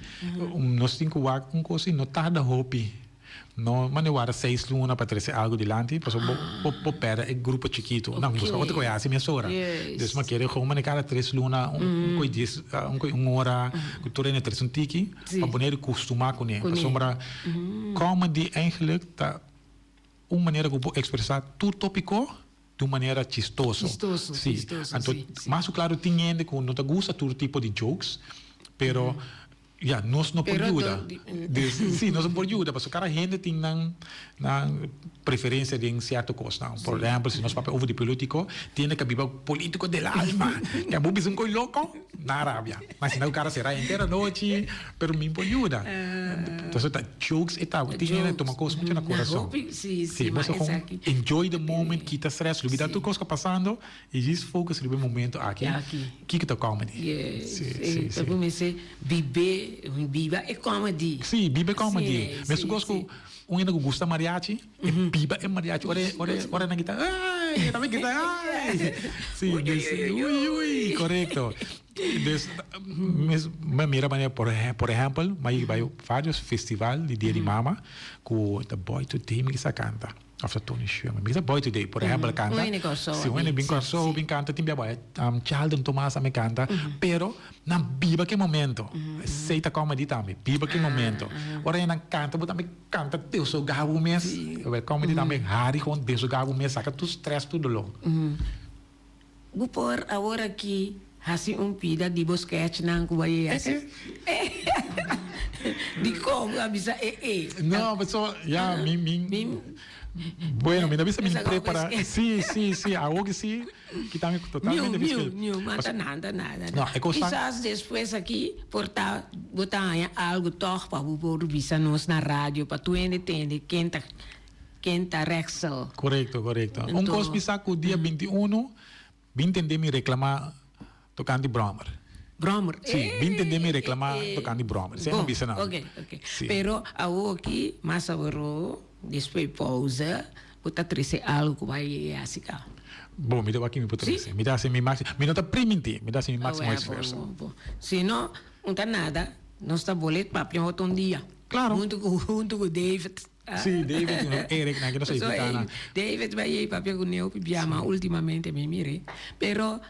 Nos tin ku wak un kos i no tarda hopi. No manda warda seis luna pa trese algu dilanti, pasobra bo bo bo pèrdè e grupo chikitu. Nan buska otro koe hasi mesora. Dus mi a kere gewoon manda kada tres luna un koe dies un koe un ora ku tur hende trese un tiki pa bo neri kustumá kuné. Pasobra comedy eigenlijk ta. Un manera ku bo ekspresá tur tópiko di un manera chistoso. Chistoso, Sí. chistoso, Anto, sí, sí. mas claro tin hende ku no ta gusta tur tipo di jokes, pero ya, nos no por Pero yuda. Sí, nos no por yuda, pasobra kada hende tin nan preferensia den sierto kosnan. Por ehèmpel, si nos papia over di polítiko, tin hende ku a biba polítiko del alma. Ke abo bisa un koi loko, nan a rabia. Nan sinta ku kara será henter anochi, pero mi por yuda. Entonces ta jokes e ta, tin hende tuma kos mucho na kurason. Sí, Sí, bo sa kon enjoy the moment, kita stress, lubida tur kos ku a pasando. I djis focus riba e momento aki, kiko ta comedy. Yes, sí, sí, sí. Ta mester bibe, biba e comedy. Sí, biba e comedy. Mesun cos cu un hende cu gusta mariachi, e biba e mariachi. Ora, ora, ora nan grita, ay, e tambe grita, ay. Sí, dus, uy, uy, correcto. Dus, mes, mi a mira manera, por por ehempel, mi a yega bai varios festival di Dia di Mama cu ta Boy Today mi kisa canta. Of ta Tony Sherman. Mi ta Boy Today, por ehempel, canta. Un hende Kòrsou. Si, un hende bin Kòrsou, bin canta, tin bia bai Charlton Thomas tambe canta. Pero nan biba ki momento. Esei ta comedy tambe, biba ki momento. Ora nan canta, bo tambe canta desoga bo mes. Comedy tambe hari gewoon desoga bo mes, saca tur stress, tur dolor. Bo por awor aki hasi un pida di bo sketchnan ku bo a yega hasi? Dikon bo a bisa e e? No, paso ya mi mi bueno mi ta bisa mi prepara si si si awor ki si kita mi totalmente Niu niu niu mata nada nada. No e kos tan. Kisas despues aki por ta bo ta haña algu tòg pa bo por bisa nos na radio pa tur hende tende ken ta Ken ta Rexel? Korekto, korekto. Un kos mi sa ku dia 21 bin tende mi reklamá tokante bròmer. Bròmer? Sí, bin tende mi reklamá tokante bròmer. Esei no bisa nada. Ok, ok. Pero awoki, mas aworó, despues pousa, bo ta trese algu ku bai yega hasi ka? Bon, mi ta wak ki mi por trese. Mi ta hasi mi máksimo. Mi no ta primintí, mi ta hasi mi máksimo esfuerso. Bon, bon. Si no, un ta nada, nos ta bolet papia otro un dia. Klaro. Huntu ku, huntu ku David. Sí, David i Eric nan ke nos a invitá nan. David bai ei papia ku Neo pibia ma ultimamente mi mir'é. Pero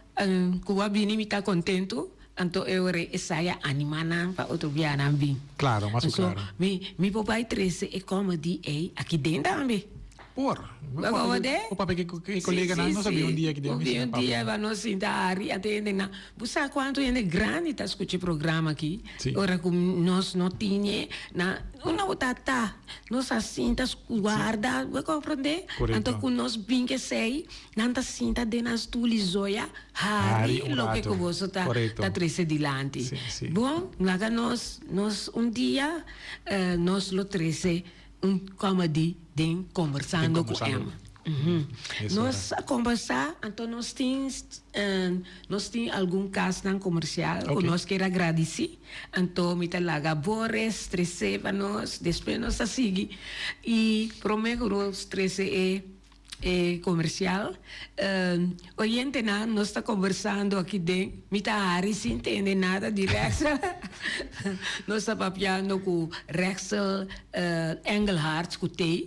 ku a bini mi ta kontentu, anto e ora esei a animá nan pa otro bia nan bin. Klaro, mas ku klaro. So mi mi por bai trese e comedy ei aki den tambe. Por. Bo kòrda? Por papia ku e koleganan nos a bin un dia aki den. Un dia un dia pa nos sinta hari anto hende nan. Bo sa kuantu hende grandi ta skucha e programa aki? Ora ku nos no tine na unda bo ta ta nos a sinta guarda bo a komprende? Anto ku nos bin kesei nan ta sinta den nan stul i zoya hari loke ku boso ta trese dilanti. Bon laga nos nos un dia nos lo trese un comedy den Kombersando ku Emma. Nos a kombersá, anto nos tin nos tin algun kasnan komersial ku nos kier a gradisí. Anto mi ta laga Boris tres'é pa nos, despues nos ta sigui. I promé ku nos trese e e komersial, oyentenan nos ta kombersando aki den, mi ta hari sin tende nada di Rexel. Nos ta papiando ku Rexel Engelhardt ku tei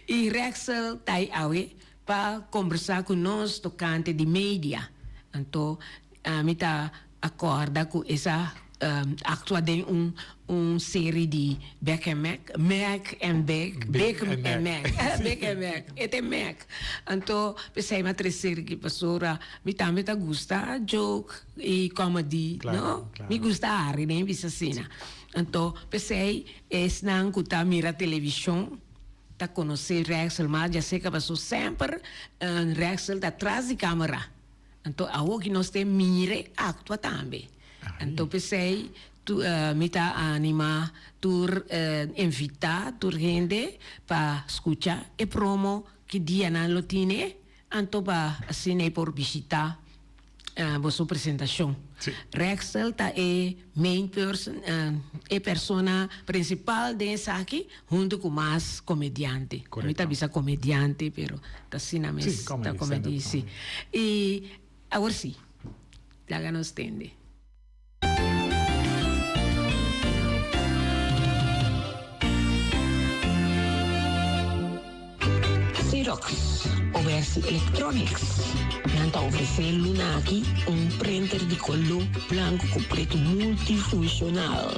i Rexel tai awe pa kombersá ku nos tokante di media. Anto mi ta akorda ku esa aktua den un un seri di Bek en Mek, Mek en Bek, Bek en Mek, Bek en Mek, e ta e Mek. Anto p'esei mi a trese aki pasobra mi tambe ta gusta joke i comedy, no? Mi gusta hari den bisa asina. Anto p'esei esnan ku ta mira televishon ta konosé Rexel mas ya seka pasobra semper Rexel ta tras di kamera. Anto awoki nos te mire aktua tambe. Anto p'esei mi ta anima tur invita tur hende pa skucha e promo ki dianan lo tine anto pa asina e por bishita boso presentashon. Rexel ta e main person, e persona principal den esaki hunto cu mas comediante. Mi ta bisa comediante pero ta asina mes ta comedy si. Y awor si, laga nos tende. Xerox, Obersi Electronics, nan ta ofresé luna aki un printer di koló blanku ku pretu multifunshonal.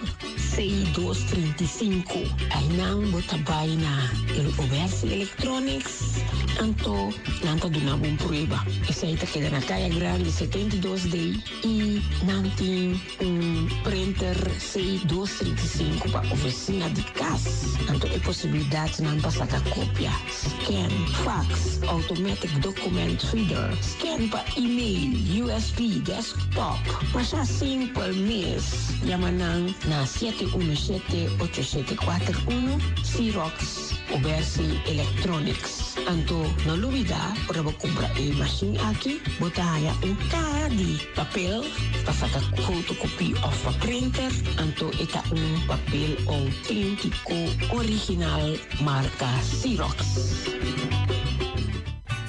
C235. Einan bo ta bai na e Obersi Electronics, anto nan ta duna bo un prueba. Esei ta keda na Kaya Grandi 72D i nan tin un printer C235 pa ofisina di kas. Anto e posibilidatnan pa saka kopia, scan, fax, automatic document feeder, scan pa email, USB, desktop. Masha simpel mes. Yama nan na 717-8741, Xerox Obersi Electronics. Anto no lubida ora bo kumpra e mashin aki bo ta haña un kaha di papel pa saka fotokopie òf pa printer, anto e ta un papel outéntiko original marka Xerox.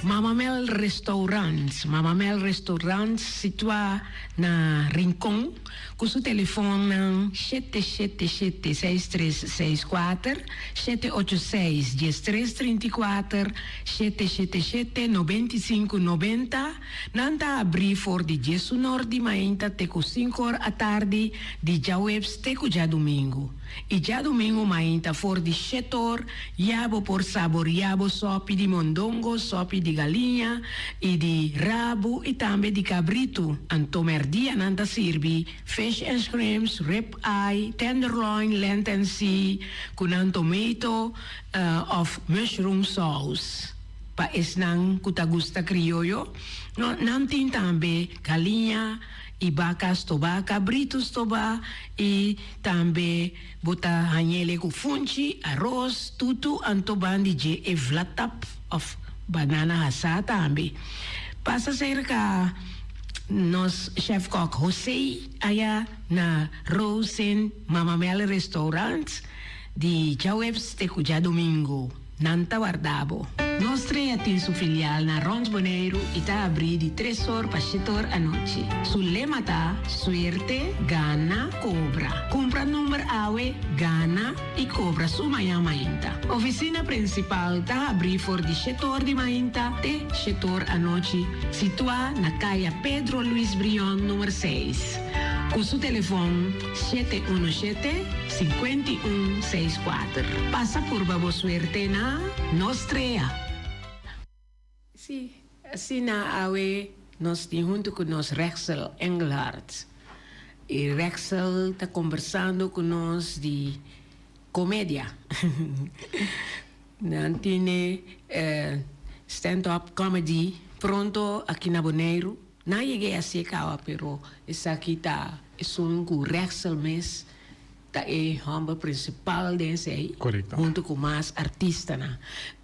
Mama Mel Restaurant, Mama Mel Restaurant situá na Rincon ku su telefonnan 777 6364, 786 1334, 777 95 90. Nan ta abrí for di diesunor di mainta te ku sinkor atardi di djaweps te ku djadumingu. I djadumingu mainta for di shetor ya bo por saboriá bo sòpi di mondongo, sòpi di galiña i di rabu i tambe di kabritu. Anto mèrdia nan ta sirbi fish and shrimps, rib eye, tenderloin, land and sea ku nan tomato òf mushroom sauce. Pa esnan ku ta gusta krioyo, no, nan tin tambe galiña i baka stobá, kabritu stobá i tambe bo ta hañ'ele ku funchi, aros, tutu, anto ban di dje e vlatap òf banana hasá tambe. Pasa serka nos chèfkòk José aya na Rosen Mama Mel Restaurant di djaweps te ku djadumingu. Nan ta warda bo. Nos Strea tin su filial na rond Boneiru i ta abrí di tres or pa shete or anochi. Su lema ta, Suerte, gana, kobra. Kumpra number awe, gana i kobra su mañan mainta. Ofisina prinsipal ta habrí for di shete or di mainta te shete or anochi, situá na Kaya Pedro Luis Brion number seis. Ku su telefon. 717 51 64. Pasa purba bo suerte na Nos Strea. Sí, asina awe nos tin huntu ku nos Rexel Engelhardt. I Rexel ta kombersando ku nos di komedia. Nan tine stand up comedy pronto aki na Boneiru. Nan yega e hacié caba pero esaki ta esun cu Rexel mes ta e homber principal den esey hunto cu mas artistanan.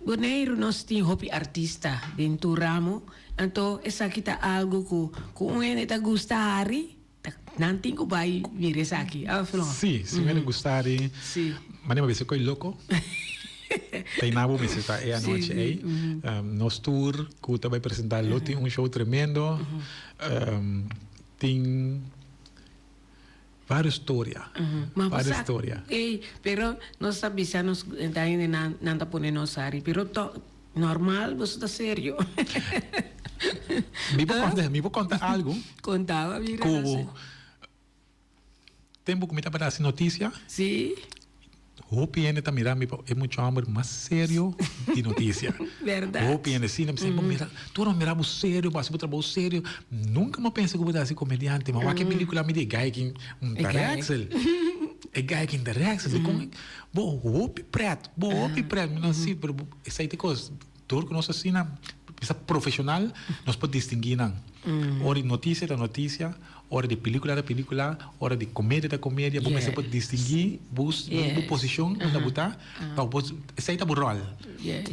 Boneiru nos tin hopi artista den tur ramo anto esaki ta algo cu cu un hende ta gusta hari ta nan tin cu bay mira esaki of no? Si, si un hende gusta hari manera bo bisa cu e loco. Teiná bo mester ta e anochi ei. Nos tur ku ta bai presentá lo tin un show tremendo. Tin varios storia. Varios storia. Ey, pero nos ta bisa nos ta hende nan nan ta pone nos hari, pero to normal boso ta serio. Mi por konta, mi por konta algu. Konta, mira. Ku Tempu ku mi tabata hasi notisia. Sí. Hopi hende ta mira mi pa e mucha hòmber mas serio di notisia. Bèrdat. Hopi hende si, nan bisa, bo mira, tur a mira bo serio, bo hasi bo trabou serio. Nunka mi a pensa ku bo ta hasi komediante, ma wak e pelikula mi di e guy aki un ta Rexel. E guy aki ta Rexel. Dikon bo hopi prèt, bo hopi prèt. Mi nan si, pero esei ta e kos. Tur ku nos asina bisa profesional nos por distinguí nan. Ora di notisia ta notisia, ora di pelikula ta pelikula, ora di komedia ta komedia, bo mester por distinguí bo bo posishon unda bo ta pa bo esei ta bo ròl.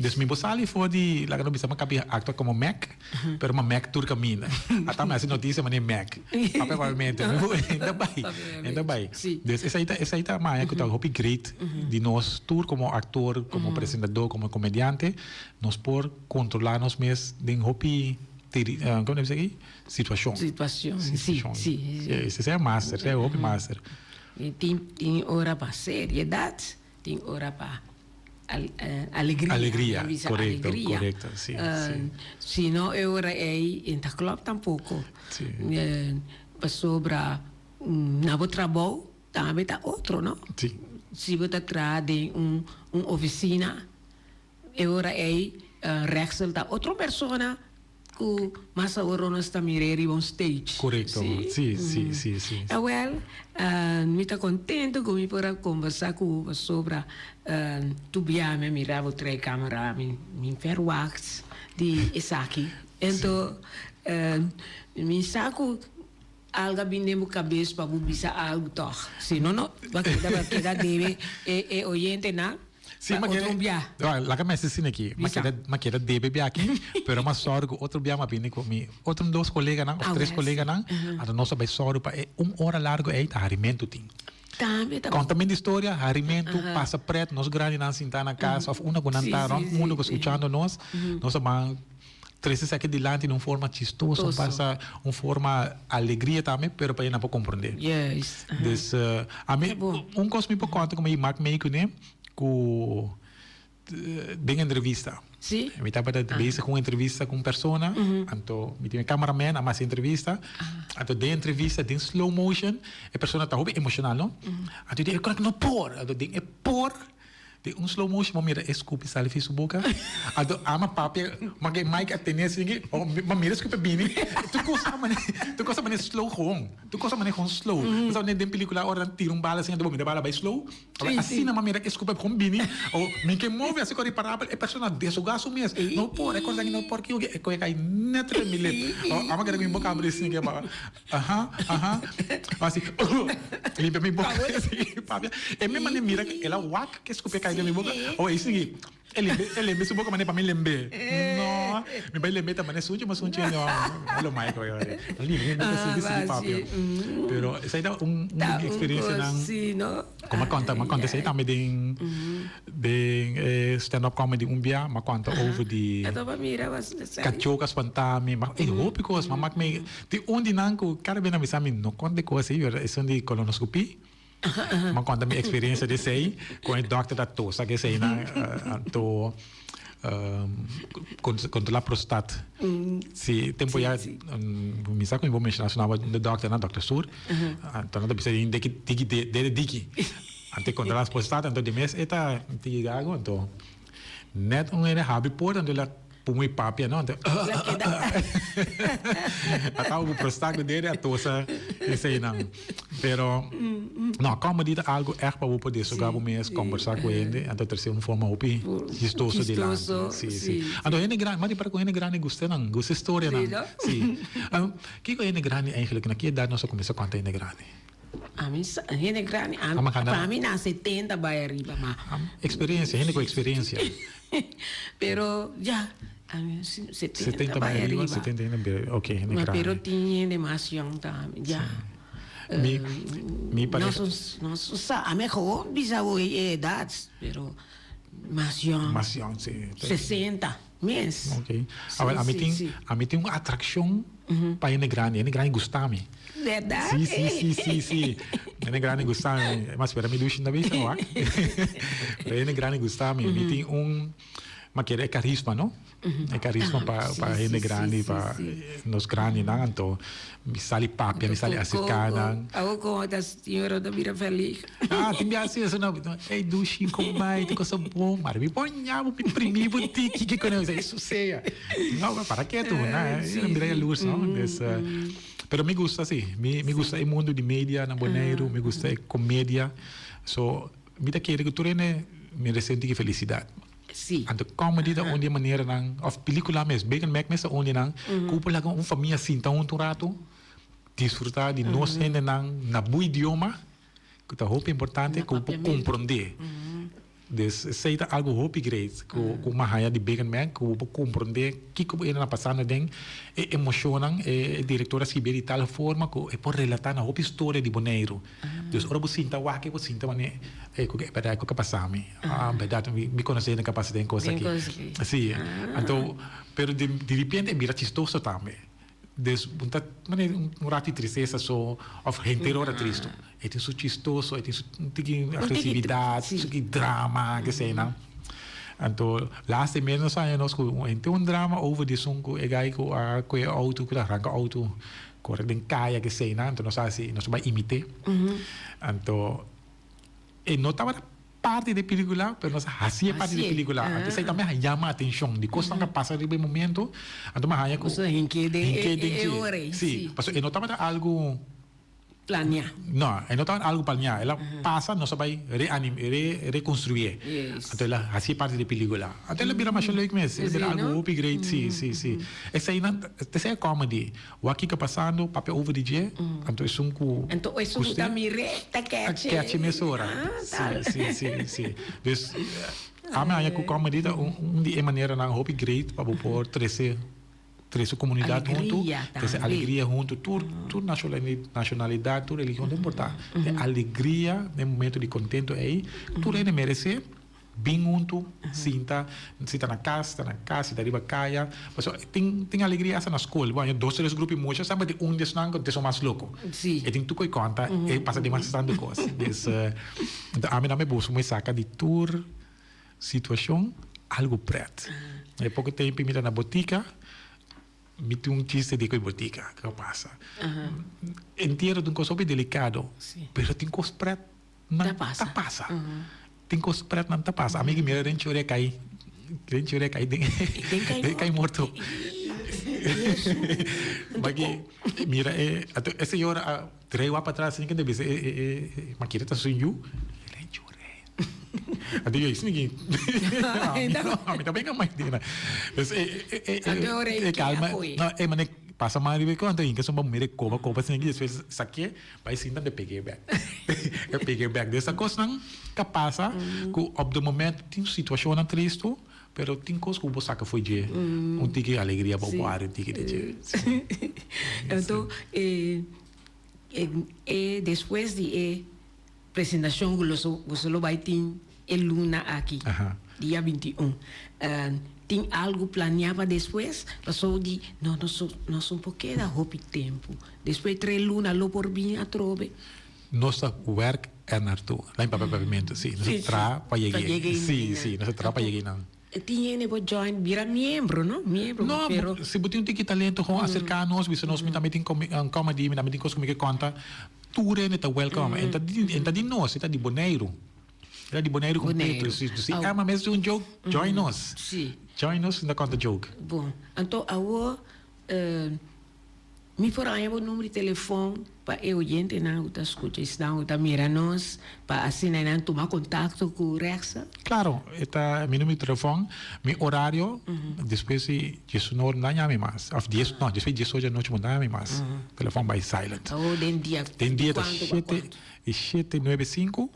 Dus mi por sali for di laga nos bisa mi a kabi aktua komo Mac, pero mi a Mac tur kaminda. Ata mi hasi notisia manera Mac. Papiamente mi ta bai, mi ta bai. Dus esei ta esei ta maya ku ta hopi great di nos tur komo aktor, komo presentador, komo komediante, nos por kontrolá nos mes den hopi komo ta bisa aki? Situashon. Situashon, si, si. Esei a master, esei a hopi master. Tin tin ora pa seriedat, tin ora pa alegria. Alegria, korekto, korekto, si, si. Si no e ora ei e ta klòp tampoko. Si. Pasobra na bo trabou. tambe ta otro, no? Si. Si bo ta traha den un un oficina, e ora ey Rexel ta otro persona cu mas awor nos ta mir'é riba un stage. Corecto. Si, si, si, si. Awel, mi ta contento cu mi por a conversa cu bo pasobra tu bia mi a mira bo trae camera, mi mi verwacht di esaki. Ento mi sa cu Algo a bin den bo cabes pa bo bisa algo tog. Si no no, bo a keda bo a keda debe e e oyentenan Sí, pa ma otro kere, un bia. Wa, laga mi hasi asina aki. Ma Bisa. keda, ma keda debe bia aki, pero m'a sòru ku otro bia m'a bini ku mi otro dos koleganan òf Ah, tres wèl, sí. koleganan, anto nos a bai sòru pa e un ora largu ei ta harimentu tin. Tambe ta bon. Kontamentu di storia, harimentu, pasa prèt, nos grandinan sintá na kas òf unda ku nan Sí, ta sí, rònt sí, mundu ku sí. skuchando nos, nos a ban Trece esaki dilanti den un forma chistoso, Toso. pasa un forma alegria tambe, pero pa nan por comprende. Juist. Aha. Dus ami, Ta bon. un cos mi por conta cu mi mak mee cune, cu den entrevista. Si. Mi tabata bezig cu un entrevista cu un persona, anto mi tin e cameraman a masi entrevista, anto den entrevista den slow motion e persona ta hopi emocional, no? Anto di e no por, anto den e por Den un slow motion bo mira e scupi sali fi su boca. Anto ama papia ma ke Mike a tene así ke oh ma mira e scupi a bini. Tur cos a mane tur cos a mane slow gewoon. Tur cos a mane gewoon slow. Bo sa den pelicula ora nan tira un bala asina anto bo mira e bala bai slow. Asina ma mira e scupi a gewoon bini. Oh mi ke move así ku a riparabel e persona a desoga su mes. No por e cos aki no por kico e koe kai net riba mi lip. Oh ama kere ku mi boca abri asina ke pa. Aha, aha. Asi, limpia mi boca. Sí, papia. E mi mane mira que el a wak que escupia cai den mi boca. Oh, e sigui. E lembe, e lembe su boca mane pa mi lembe. No, mi bai lembe ta mane sunchi, ma sunchi no. Lo mai ko yo. Limpia mi boca sigui, sigui papia. Pero esai ta un un experiencia nan. Sí, no? Como a conta, m'a conta esei tambe den den e stand up comedy un bia, m'a conta over di cacho cu a spanta mi, ma e hopi cos, m'a mak mi tin un di nan cu cada bes nan bisa mi no conta e cos ei, pero esun di colonoscopie, m'a conta mi experiencia di esei, con e dokter ta tosa cu esei nan, anto Controla prostat. Si tempo ya mi sa cu mi por menciona su nomber de dokter nan, dokter Sur. Anto nan ta bisa di diki diki dede diki. Anto e controla prostat anto di mes e ta tiki gago anto net un hende habri porta anto el a pumi papia no anto a taba cu prostat cu dede a tosa eseinan. Pero no, comedy ta algo echt pa bo por desahoga bo mes, combersa cu hende, anto trece un forma hopi chistoso dilanti. Si, si. Anto hende grandi, mas di para cu hende grandi gusta nan, gusta e storianan. Si. Kico hende grandi eigenlijk, na ki edad nos a cuminsa conta hende grandi? Ami sa, hende grandi, pa mi na setenta bay ariba, ma. Experiencia, hende cu experiencia. Pero ya, ami 70 bai arriba. arriba. 70 hende bai, ok, hende Ma grandi. pero tin hende mas yong tambe, ya. Mi, mi pareja. Nos, nos sa, ami gewoon bisa bo e edad, pero mas yong. Mas yong, si. 60 mes. Ok. Awel, ami tin, ami tin un atraccion pa hende grandi. Hende grandi gusta mi. Berdad? Si, si, si, si, si. Hende grandi gusta mi. Mas spera mi dushi na bisa, wak. Pero hende grandi gusta mi. Mi tin un, ma kere e carisma, no? E carisma pa, pa hende grandi, pa nos grandinan. Anto mi sali papia, mi sali acerca nan. Awo como ta señora ta bira feliz. Ah, tin bia si eso no. Ey, dushi, como bai? Tin cosa bon. Mari mi bon ña, mi primi bo tiki ki con eso sea. No, maar para qué tu, na? Mira jaloers, no? Dus, pero mi gusta si, mi gusta e mundo di media na Boneiru, mi gusta e comedia. So, mi ta kere ku tur hende merece un tiki felicidad. Anto comedy ta un di e maneranan, of pelicula mes, Big and Mac mes ta un di nan, ku por laga un famia sinta huntu un rato, disfruta di nos hendenan na bo idioma, ku ta hopi importante, ku bo por comprende. Dus esei ta algo hopi great ku ku mi a haña di Big and Mac, ku bo por komprondé kiko bo hende na pasando den e emoshonnan. E direktor a skibié di tal forma ku e por relatá na hopi storia di Boneiru. Dus ora bo sinta wak bo sinta manera ey ku e bèrdat ku a pasa mi. Ah bèrdat mi konosé hende ku a pasa den kos aki. Si anto pero di diripiente e bira chistoso tambe. Dus bo ta manera un rato di tristesa so of henter ora tristo. E tin su chistoso, e tin su tiki agresividad, su tiki drama, keseinan. Anto laatste mes nos haña nos ku henter un drama over di esun ku e guy ku a kohe auto, ku ta ranka auto. Kore den kaya kesei nan, anto nos a hasi, nos a bai imit'é. Anto e no tabata parti di e pelikula, pero nos a hasié parti di e pelikula. Anto esei tambe a yama atenshon di kosnan ku a pasa riba e momento, anto mi a haña ku Boso a hink'é den hink'é den e dje. ora ei, Sí, sí. pasobra e no tabata algu. Planeá. No, e no tabata algu planeá. El a pasa, nos a bai reanim, re, rekonstruié. Yes. Anto el a hasié parti di e pelikula. Anto el a bira masha leuk mes. El a bira Sí, algu no? hopi great, sí, sí, sí. Eseinan, esei e comedy. Wak kiko pasando, papia over di dje, anto esun ku Anto esun ku ta mir'é ta a kèchi. kèchi mesora. Ah, Sí, tal. sí, sí, sí. Dus, ami haña ku comedy ta un, un di e maneranan hopi great pa bo por trese trese komunidat huntu, Alegria trese tambe. alegria huntu. Tur, tur nashonalidat, tur religion, no importa. E alegria den momento di kontento ei, tur hende meresé. Bin huntu, sinta, si ta na kas, ta na kas, si ta riba kaya. Pasobra tin tin alegria asta na skol. Bo haña dos tres grupo di mucha, semper tin un di esnan ku ta esun mas loko. Sí. E tin tur ku e konta, e pasa den mas tantu kos. Dus, anto ami nan me buska mi saka di tur situashon algu pret. E poko tempu mi ta na botika, mi tin un chiste di ku e botika, ke a pasa. Entiero ta un kos hopi delikado, pero tin kos pret. Nan ta pasa. Tin kos pret nan ta pasa. Ami ki mira den chore kai, den chore kai den den kai morto. Baki mira e ato e señora a drei wak patras sin kende bisa e e e makira ta su yu. Den chore. Anto yo si mi ami ta benga mai dina. Dus e e e e kalma no e mane pasa man riba e kos anto hinka su mira e koba koba sin aki despues sake. Bai sinta de peg'é bek. E peg'é bek. Desa kosnan ta pasa ku op de moment tin situashonnan tristu, pero tin kos ku bo saka fo'i dje. Un tiki alegria bo por hari un tiki di dje. Sí. Anto e e despues di e presentashon ku lo lo bai tin e luna aki, dia 21, tin algu planeá pa despues? Pasobra di no nos nos no por keda hopi tempu. Despues tres luna lo por bini atrobe. Nos ta wèrk er naartoe. Laat mi papia papiamentu. Sí, nos ta traha pa yega ei. Sí, sí, nos ta traha pa yega einan. Tin hende por join, bira miembro, no? Miembro, No, pero si bo tin un tiki talento, gewoon aserká nos, bisa nos mi tambe tin comedy, mi tambe tin kos ku mi ke konta. Tur hende ta welcome. En ta di, en ta di nos, e ta di Boneiru. E ta di Boneiru kompleto. Boneiru. Si, si Aw. Emma mes di un joke, join nos. Sí. Join nos na konta joke. Bon, anto awor Mi por haña bo number di telefon pa e oyentenan ku ta skucha esnan ku ta mira nos pa asina nan tuma kontakto ku Rexa? Klaro, e ta mi number di telefon, mi orario despues di diesunor no ta yami mas, òf dies no despues di diesocho anochi bo no ta yami mas, telefon bai silent. Awor den dia Den di dia ta kuantu pa shete kuantu? di shete nuebe sinku,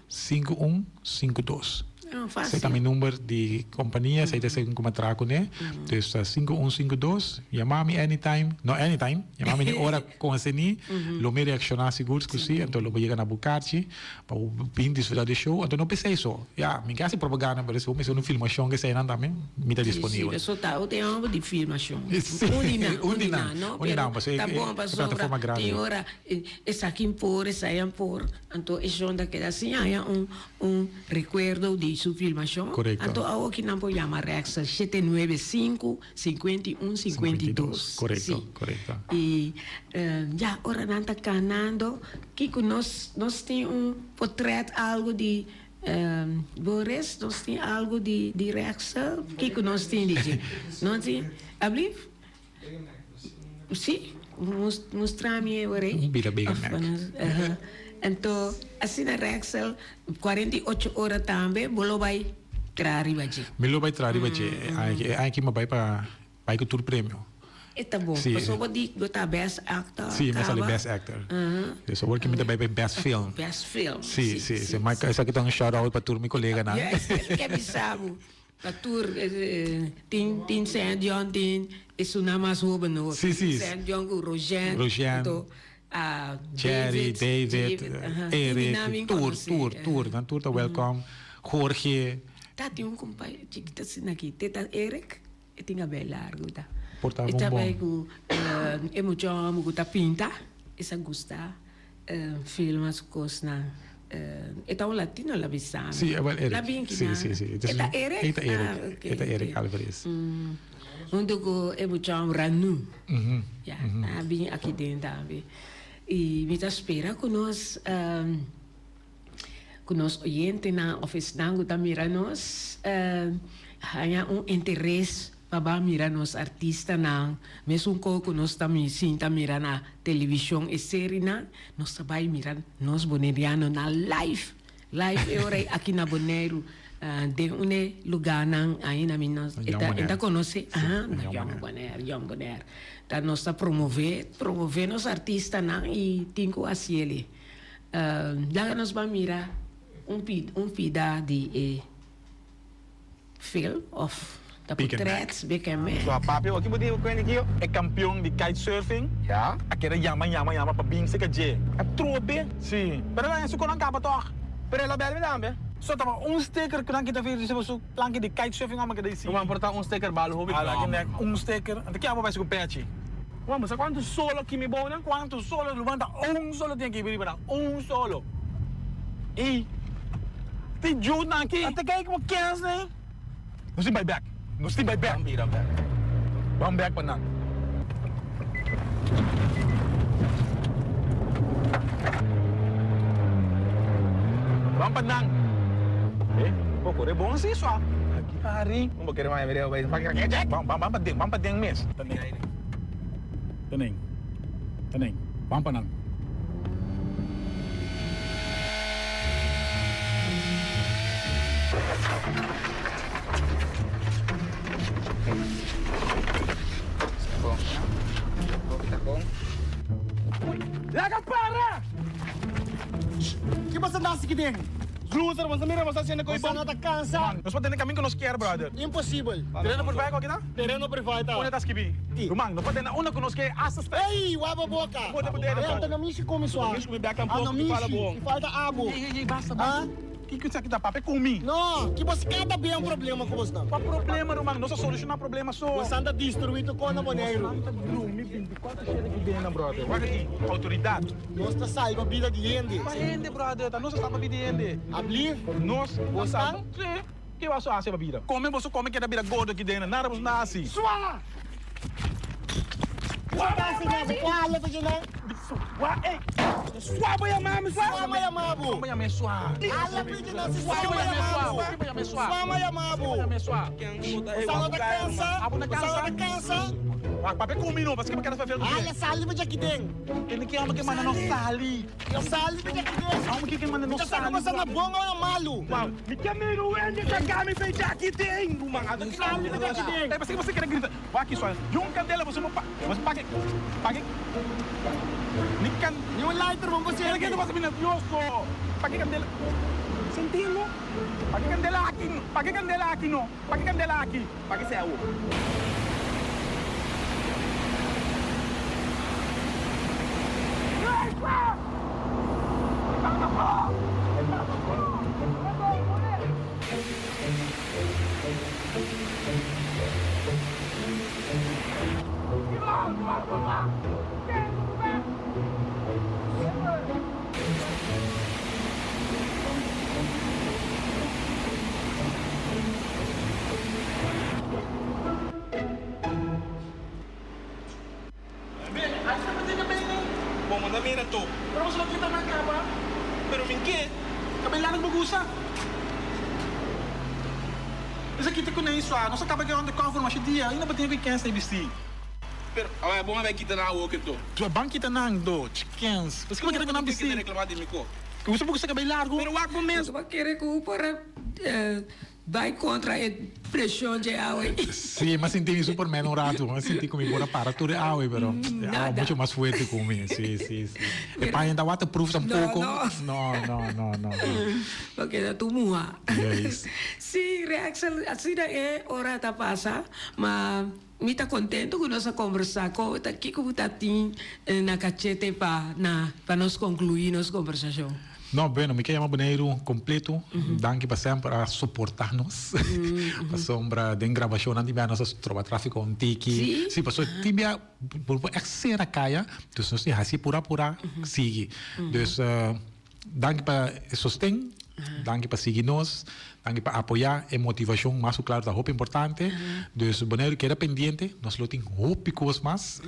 sinku un sinku dos. Ah, Esei ta fácil. mi number di kompania, esei ta esun ku mi a traha kuné. Dus ta 5152, yama mi anytime, no anytime, yama mi den ora konsení, lo mi reakshoná sigur ku sí, anto lo bo yega na bo karchi pa bo bin disfrutá di e show. Anto no p'esei so, ya, mi ke hasi propaganda, pero si bo mester un filmashon keseinan tambe, mi ta Sí, sí, disponibel. paso ta otro homber di filmashon. Sí, Un di nan, un un di di nan, nan, no? un di Pero nan, pasobra ta e bon e pasobra plataforma tin grandi. ora esaki por, esei por, anto e shon ta keda sin haña un Un rekuerdo di su filmashon. Korekto. Anto awoki nan por yama Rexel 795 51 52. Korekto, Sí. korekto. I ya ora nan ta kanando kiko nos nos tin un potret algo di Boris nos tin algo di di Rexel kiko nos tin di dje no tin ablief Sí, mustra mi e ora ei. Bira bega mek. Anto, asina Rexel, 48 ora tambe, bo lo bai traha riba dje. Mi lo bai traha riba dje. E aña aki, e aña aki mi bai pa bai ku tur premio. E ta bon. Sí. Pasobra bo di bo ta best actor Sí, mi a sali kaba. best actor. Dus awor ki mi ta bai pa e best film. Best film. Sí, sí, sí. Ma esaki ta un shout out pa tur mi koleganan. Yes, e ke bisa bo. Pa tur tin tin Saint John tin esunnan mas hoben hoor. Sí, sí. Saint John ku Rojean. Rojean. Anto Jerry, David, David, aha. Tin di nan Eric, min tur, konosé. tur, tur. Nan tur ta welkom. Jorge. Ta tin un kompa chikito asina aki. Te ta Eric, e tin kabei largu ta. Por ta E bon ta bon. bai ku e mucha hòmber ku ta pinta, e sa gusta filma su kosnan. E ta un latino la bisa mi. Sí, wel Eric. La bin Sí, kinan. sí, sí. E ta Eric? E ta Eric. Ah, ok, E ta Eric ok. Alvarez. Hunto ku e muchon Ranu. Ya, a bin aki den tambe. I mi ta spera ku nos ku nos oyentenan of esnan ku ta mira nos haña un interes pa ban mira nos artistanan. Mesun ko ku nos ta sinta mira na televishon e serienan, nos ta bai mira nos bonerianonan live. Live e ora ei aki na Boneiru den un e lugarnan ainda mi no e ta e ta conoce aha na Jong Bonaire Jong Bonaire ta nos ta promove promove nos artistanan y tin cu haciele laga nos ban mira un un pida di e film of ta potret Big and Mac. So a papia oki bo di kuenta ki e kampion di kitesurfing a keda yama yama yama pa bin seka dje. A trobe. Si. Pero nan su konan kaba tog. Pero el a bel mi tambe. So taba un sticker ku nan kita vir riba su planki di kitesurfing ome keda isi. Ruman por ta un sticker bal hopi Ala ki nek un sticker. Anto kia bo bai su ku pechi. Ruman bo sa kuantu solo kimi bo nan? Kuantu solo ruman ta un solo tin aki riba nan un solo. Ey tin Jude nan aki. Ata kijk bo kens nei. Nos tin bai bek. Nos tin bai bek. Ban bira bek. Ban bek pa nan. Ban pa nan. Eh, bo kore bon si swa. Aki hari. Bo kere maya mireo bai. Ban ban pa den, ban pa den mes. Tanen. Tanen. Tanen. Ban pa nan. Laga para! Ki boso ta hasi ki den? Loser, boso mira boso haciendo koe bon. Boso no ta cansa? Nos por tene camin cu nos kier, brother. Imposibel. Tereno por bai cu aki ta? Tereno privá ta. Unda ta skibi? Ruman, no por tene unda cu nos kier hasta stress. Ey, waba boca. Por te Ey, anto no mishi cu mi swa. No mishi cu mi bek tampoco, Ah, no ki fala mishi. bon. Ki falta abo. Ey, ey, ey, basta, basta. Ah? Kico esaki ta papia cu mi? No, ki bos cada bia un problema cu bosnan. Cua problema, ruman? Nos a soluciona problema so. Bosan ta destrui tur cos na Boneiru. Bosan ta drumi binticuatro shete ki bena, brother. Wak aki, autoridad. Nos ta salba bida di hende. Cua hende, brother? Ta nos a salba bida di hende. Ablief? Nos ta Bosan? salba. Si. Ke boso hasi pa bira? Kome boso kome keda bira gordo aki den, nada boso no hasi. Swa! Swa ta hasi nan? Bo por hala pa dje nan? Swa ey! Swa bo yama mi swa? Swa ma yama bo. Swa bo yama e swa. Hala pa dje nan si swa ma yama bo. Swa ma yama bo. Boso no ta kansa? Boso no ta kansa? Wak papia ku mi no, paske bo keda fefel ku dje. Hala sali pa dje aki den. Kende ke amo ke manda nos sali? Yo sali mi ta kide. Amo ke ke manda Mi nos ta sa sali. ku boso na bon o na malu. Wow. Mi ke mira wende ta kami fe djaki den ruman. Mi sali mi ta kide. Ey paske boso kere grita. Wak swa. Yun kandela boso mo pa. Boso pake. Pake. Ni kan. Ni un lighter bon bo Kere sende. kende boso mi nervioso. Pake kandela. Sentilo. Pake kandela aki. Pake kandela aki no. Pake kandela aki. Pake se awo. Bo manda mira to. Pero boso lo kita nan caba. Pero min ke? Cabel largo bo gusta? Esaki ta cu nan sua. Nos a caba ke undercover masha dia. Ainda bo tin cu kens ta bisti. Pero awor bo a bay kita nan awor ke to. Tu a ban kita nan do. Kens. Paske bo kita cu nan bisti. Bo tin reclama di mi ko. Gusta bo gusta cabel largo? Pero wak bo mes. Bo kere cu por a Bai kontra e preshon dje awe. Sí, m'a sinti mi Superman un rato. M'a sinti ku mi por a para tur e awe, pero e awa mucho mas fuerte ku mi. Sí, sí, sí. E paña ta waterproof tampoco. No, no. No, no, no, no. Bo keda tur muha. Juist. Sí, Rexel, asina e ora ta pasa, ma mi ta contento ku nos a kombersá. Ko ta kiko bo ta tin na kachete pa na pa nos konkluí nos kombersashon? No, bueno, mi ke yama Boneiru kompleto. Danki pa semper a soportá nos. Pasobra den grabashonnan tin bia nos a troba tráfiko un tiki. Sí? Sí, pasobra tin bia bo por ègt sera kaya, dus nos tin hasi pura pura sigui. Dus. Danki pa e sosten, danki pa sigui nos, danki pa apoyá. E motivashon mas ku klaru ta hopi importante. Dus Boneiru keda pendiente, nos lo tin hopi kos mas.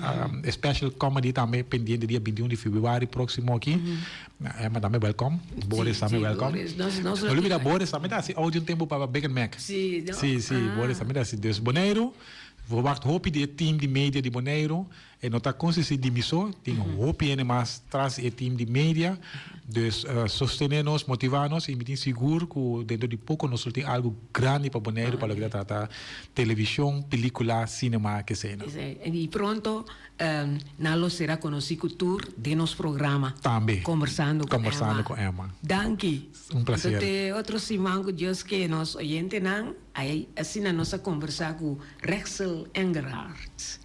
E special comedy tambe pendiente dia 21 di februari próksimo aki. Emma tambe welkom, Boris tambe welkom. No olbida Boris tambe ta hasi audio un tempu pa Big and Mac. Sí, sí, Boris tambe ta hasi. Dus Boneiru, verwacht hopi di e team di media di Boneiru. E no ta konsistí di mi so, tin hopi hende mas tras di e team di media. Dus sostené nos, motivá nos i mi tin sigur ku dentro di poko nos lo tin algu grandi pa Boneiru pa loke ta trata televishon, pelíkula, sinema, kesena. I pronto nan lo sera konosí ku tur den nos programa. Tambe. Kombersando ku Emma. Kombersando ku Emma. Danki. Un plaser. Anto te otro siman ku Dios ke nos oyentenan. Asina nos a kombersá ku Rexel Engelhardt.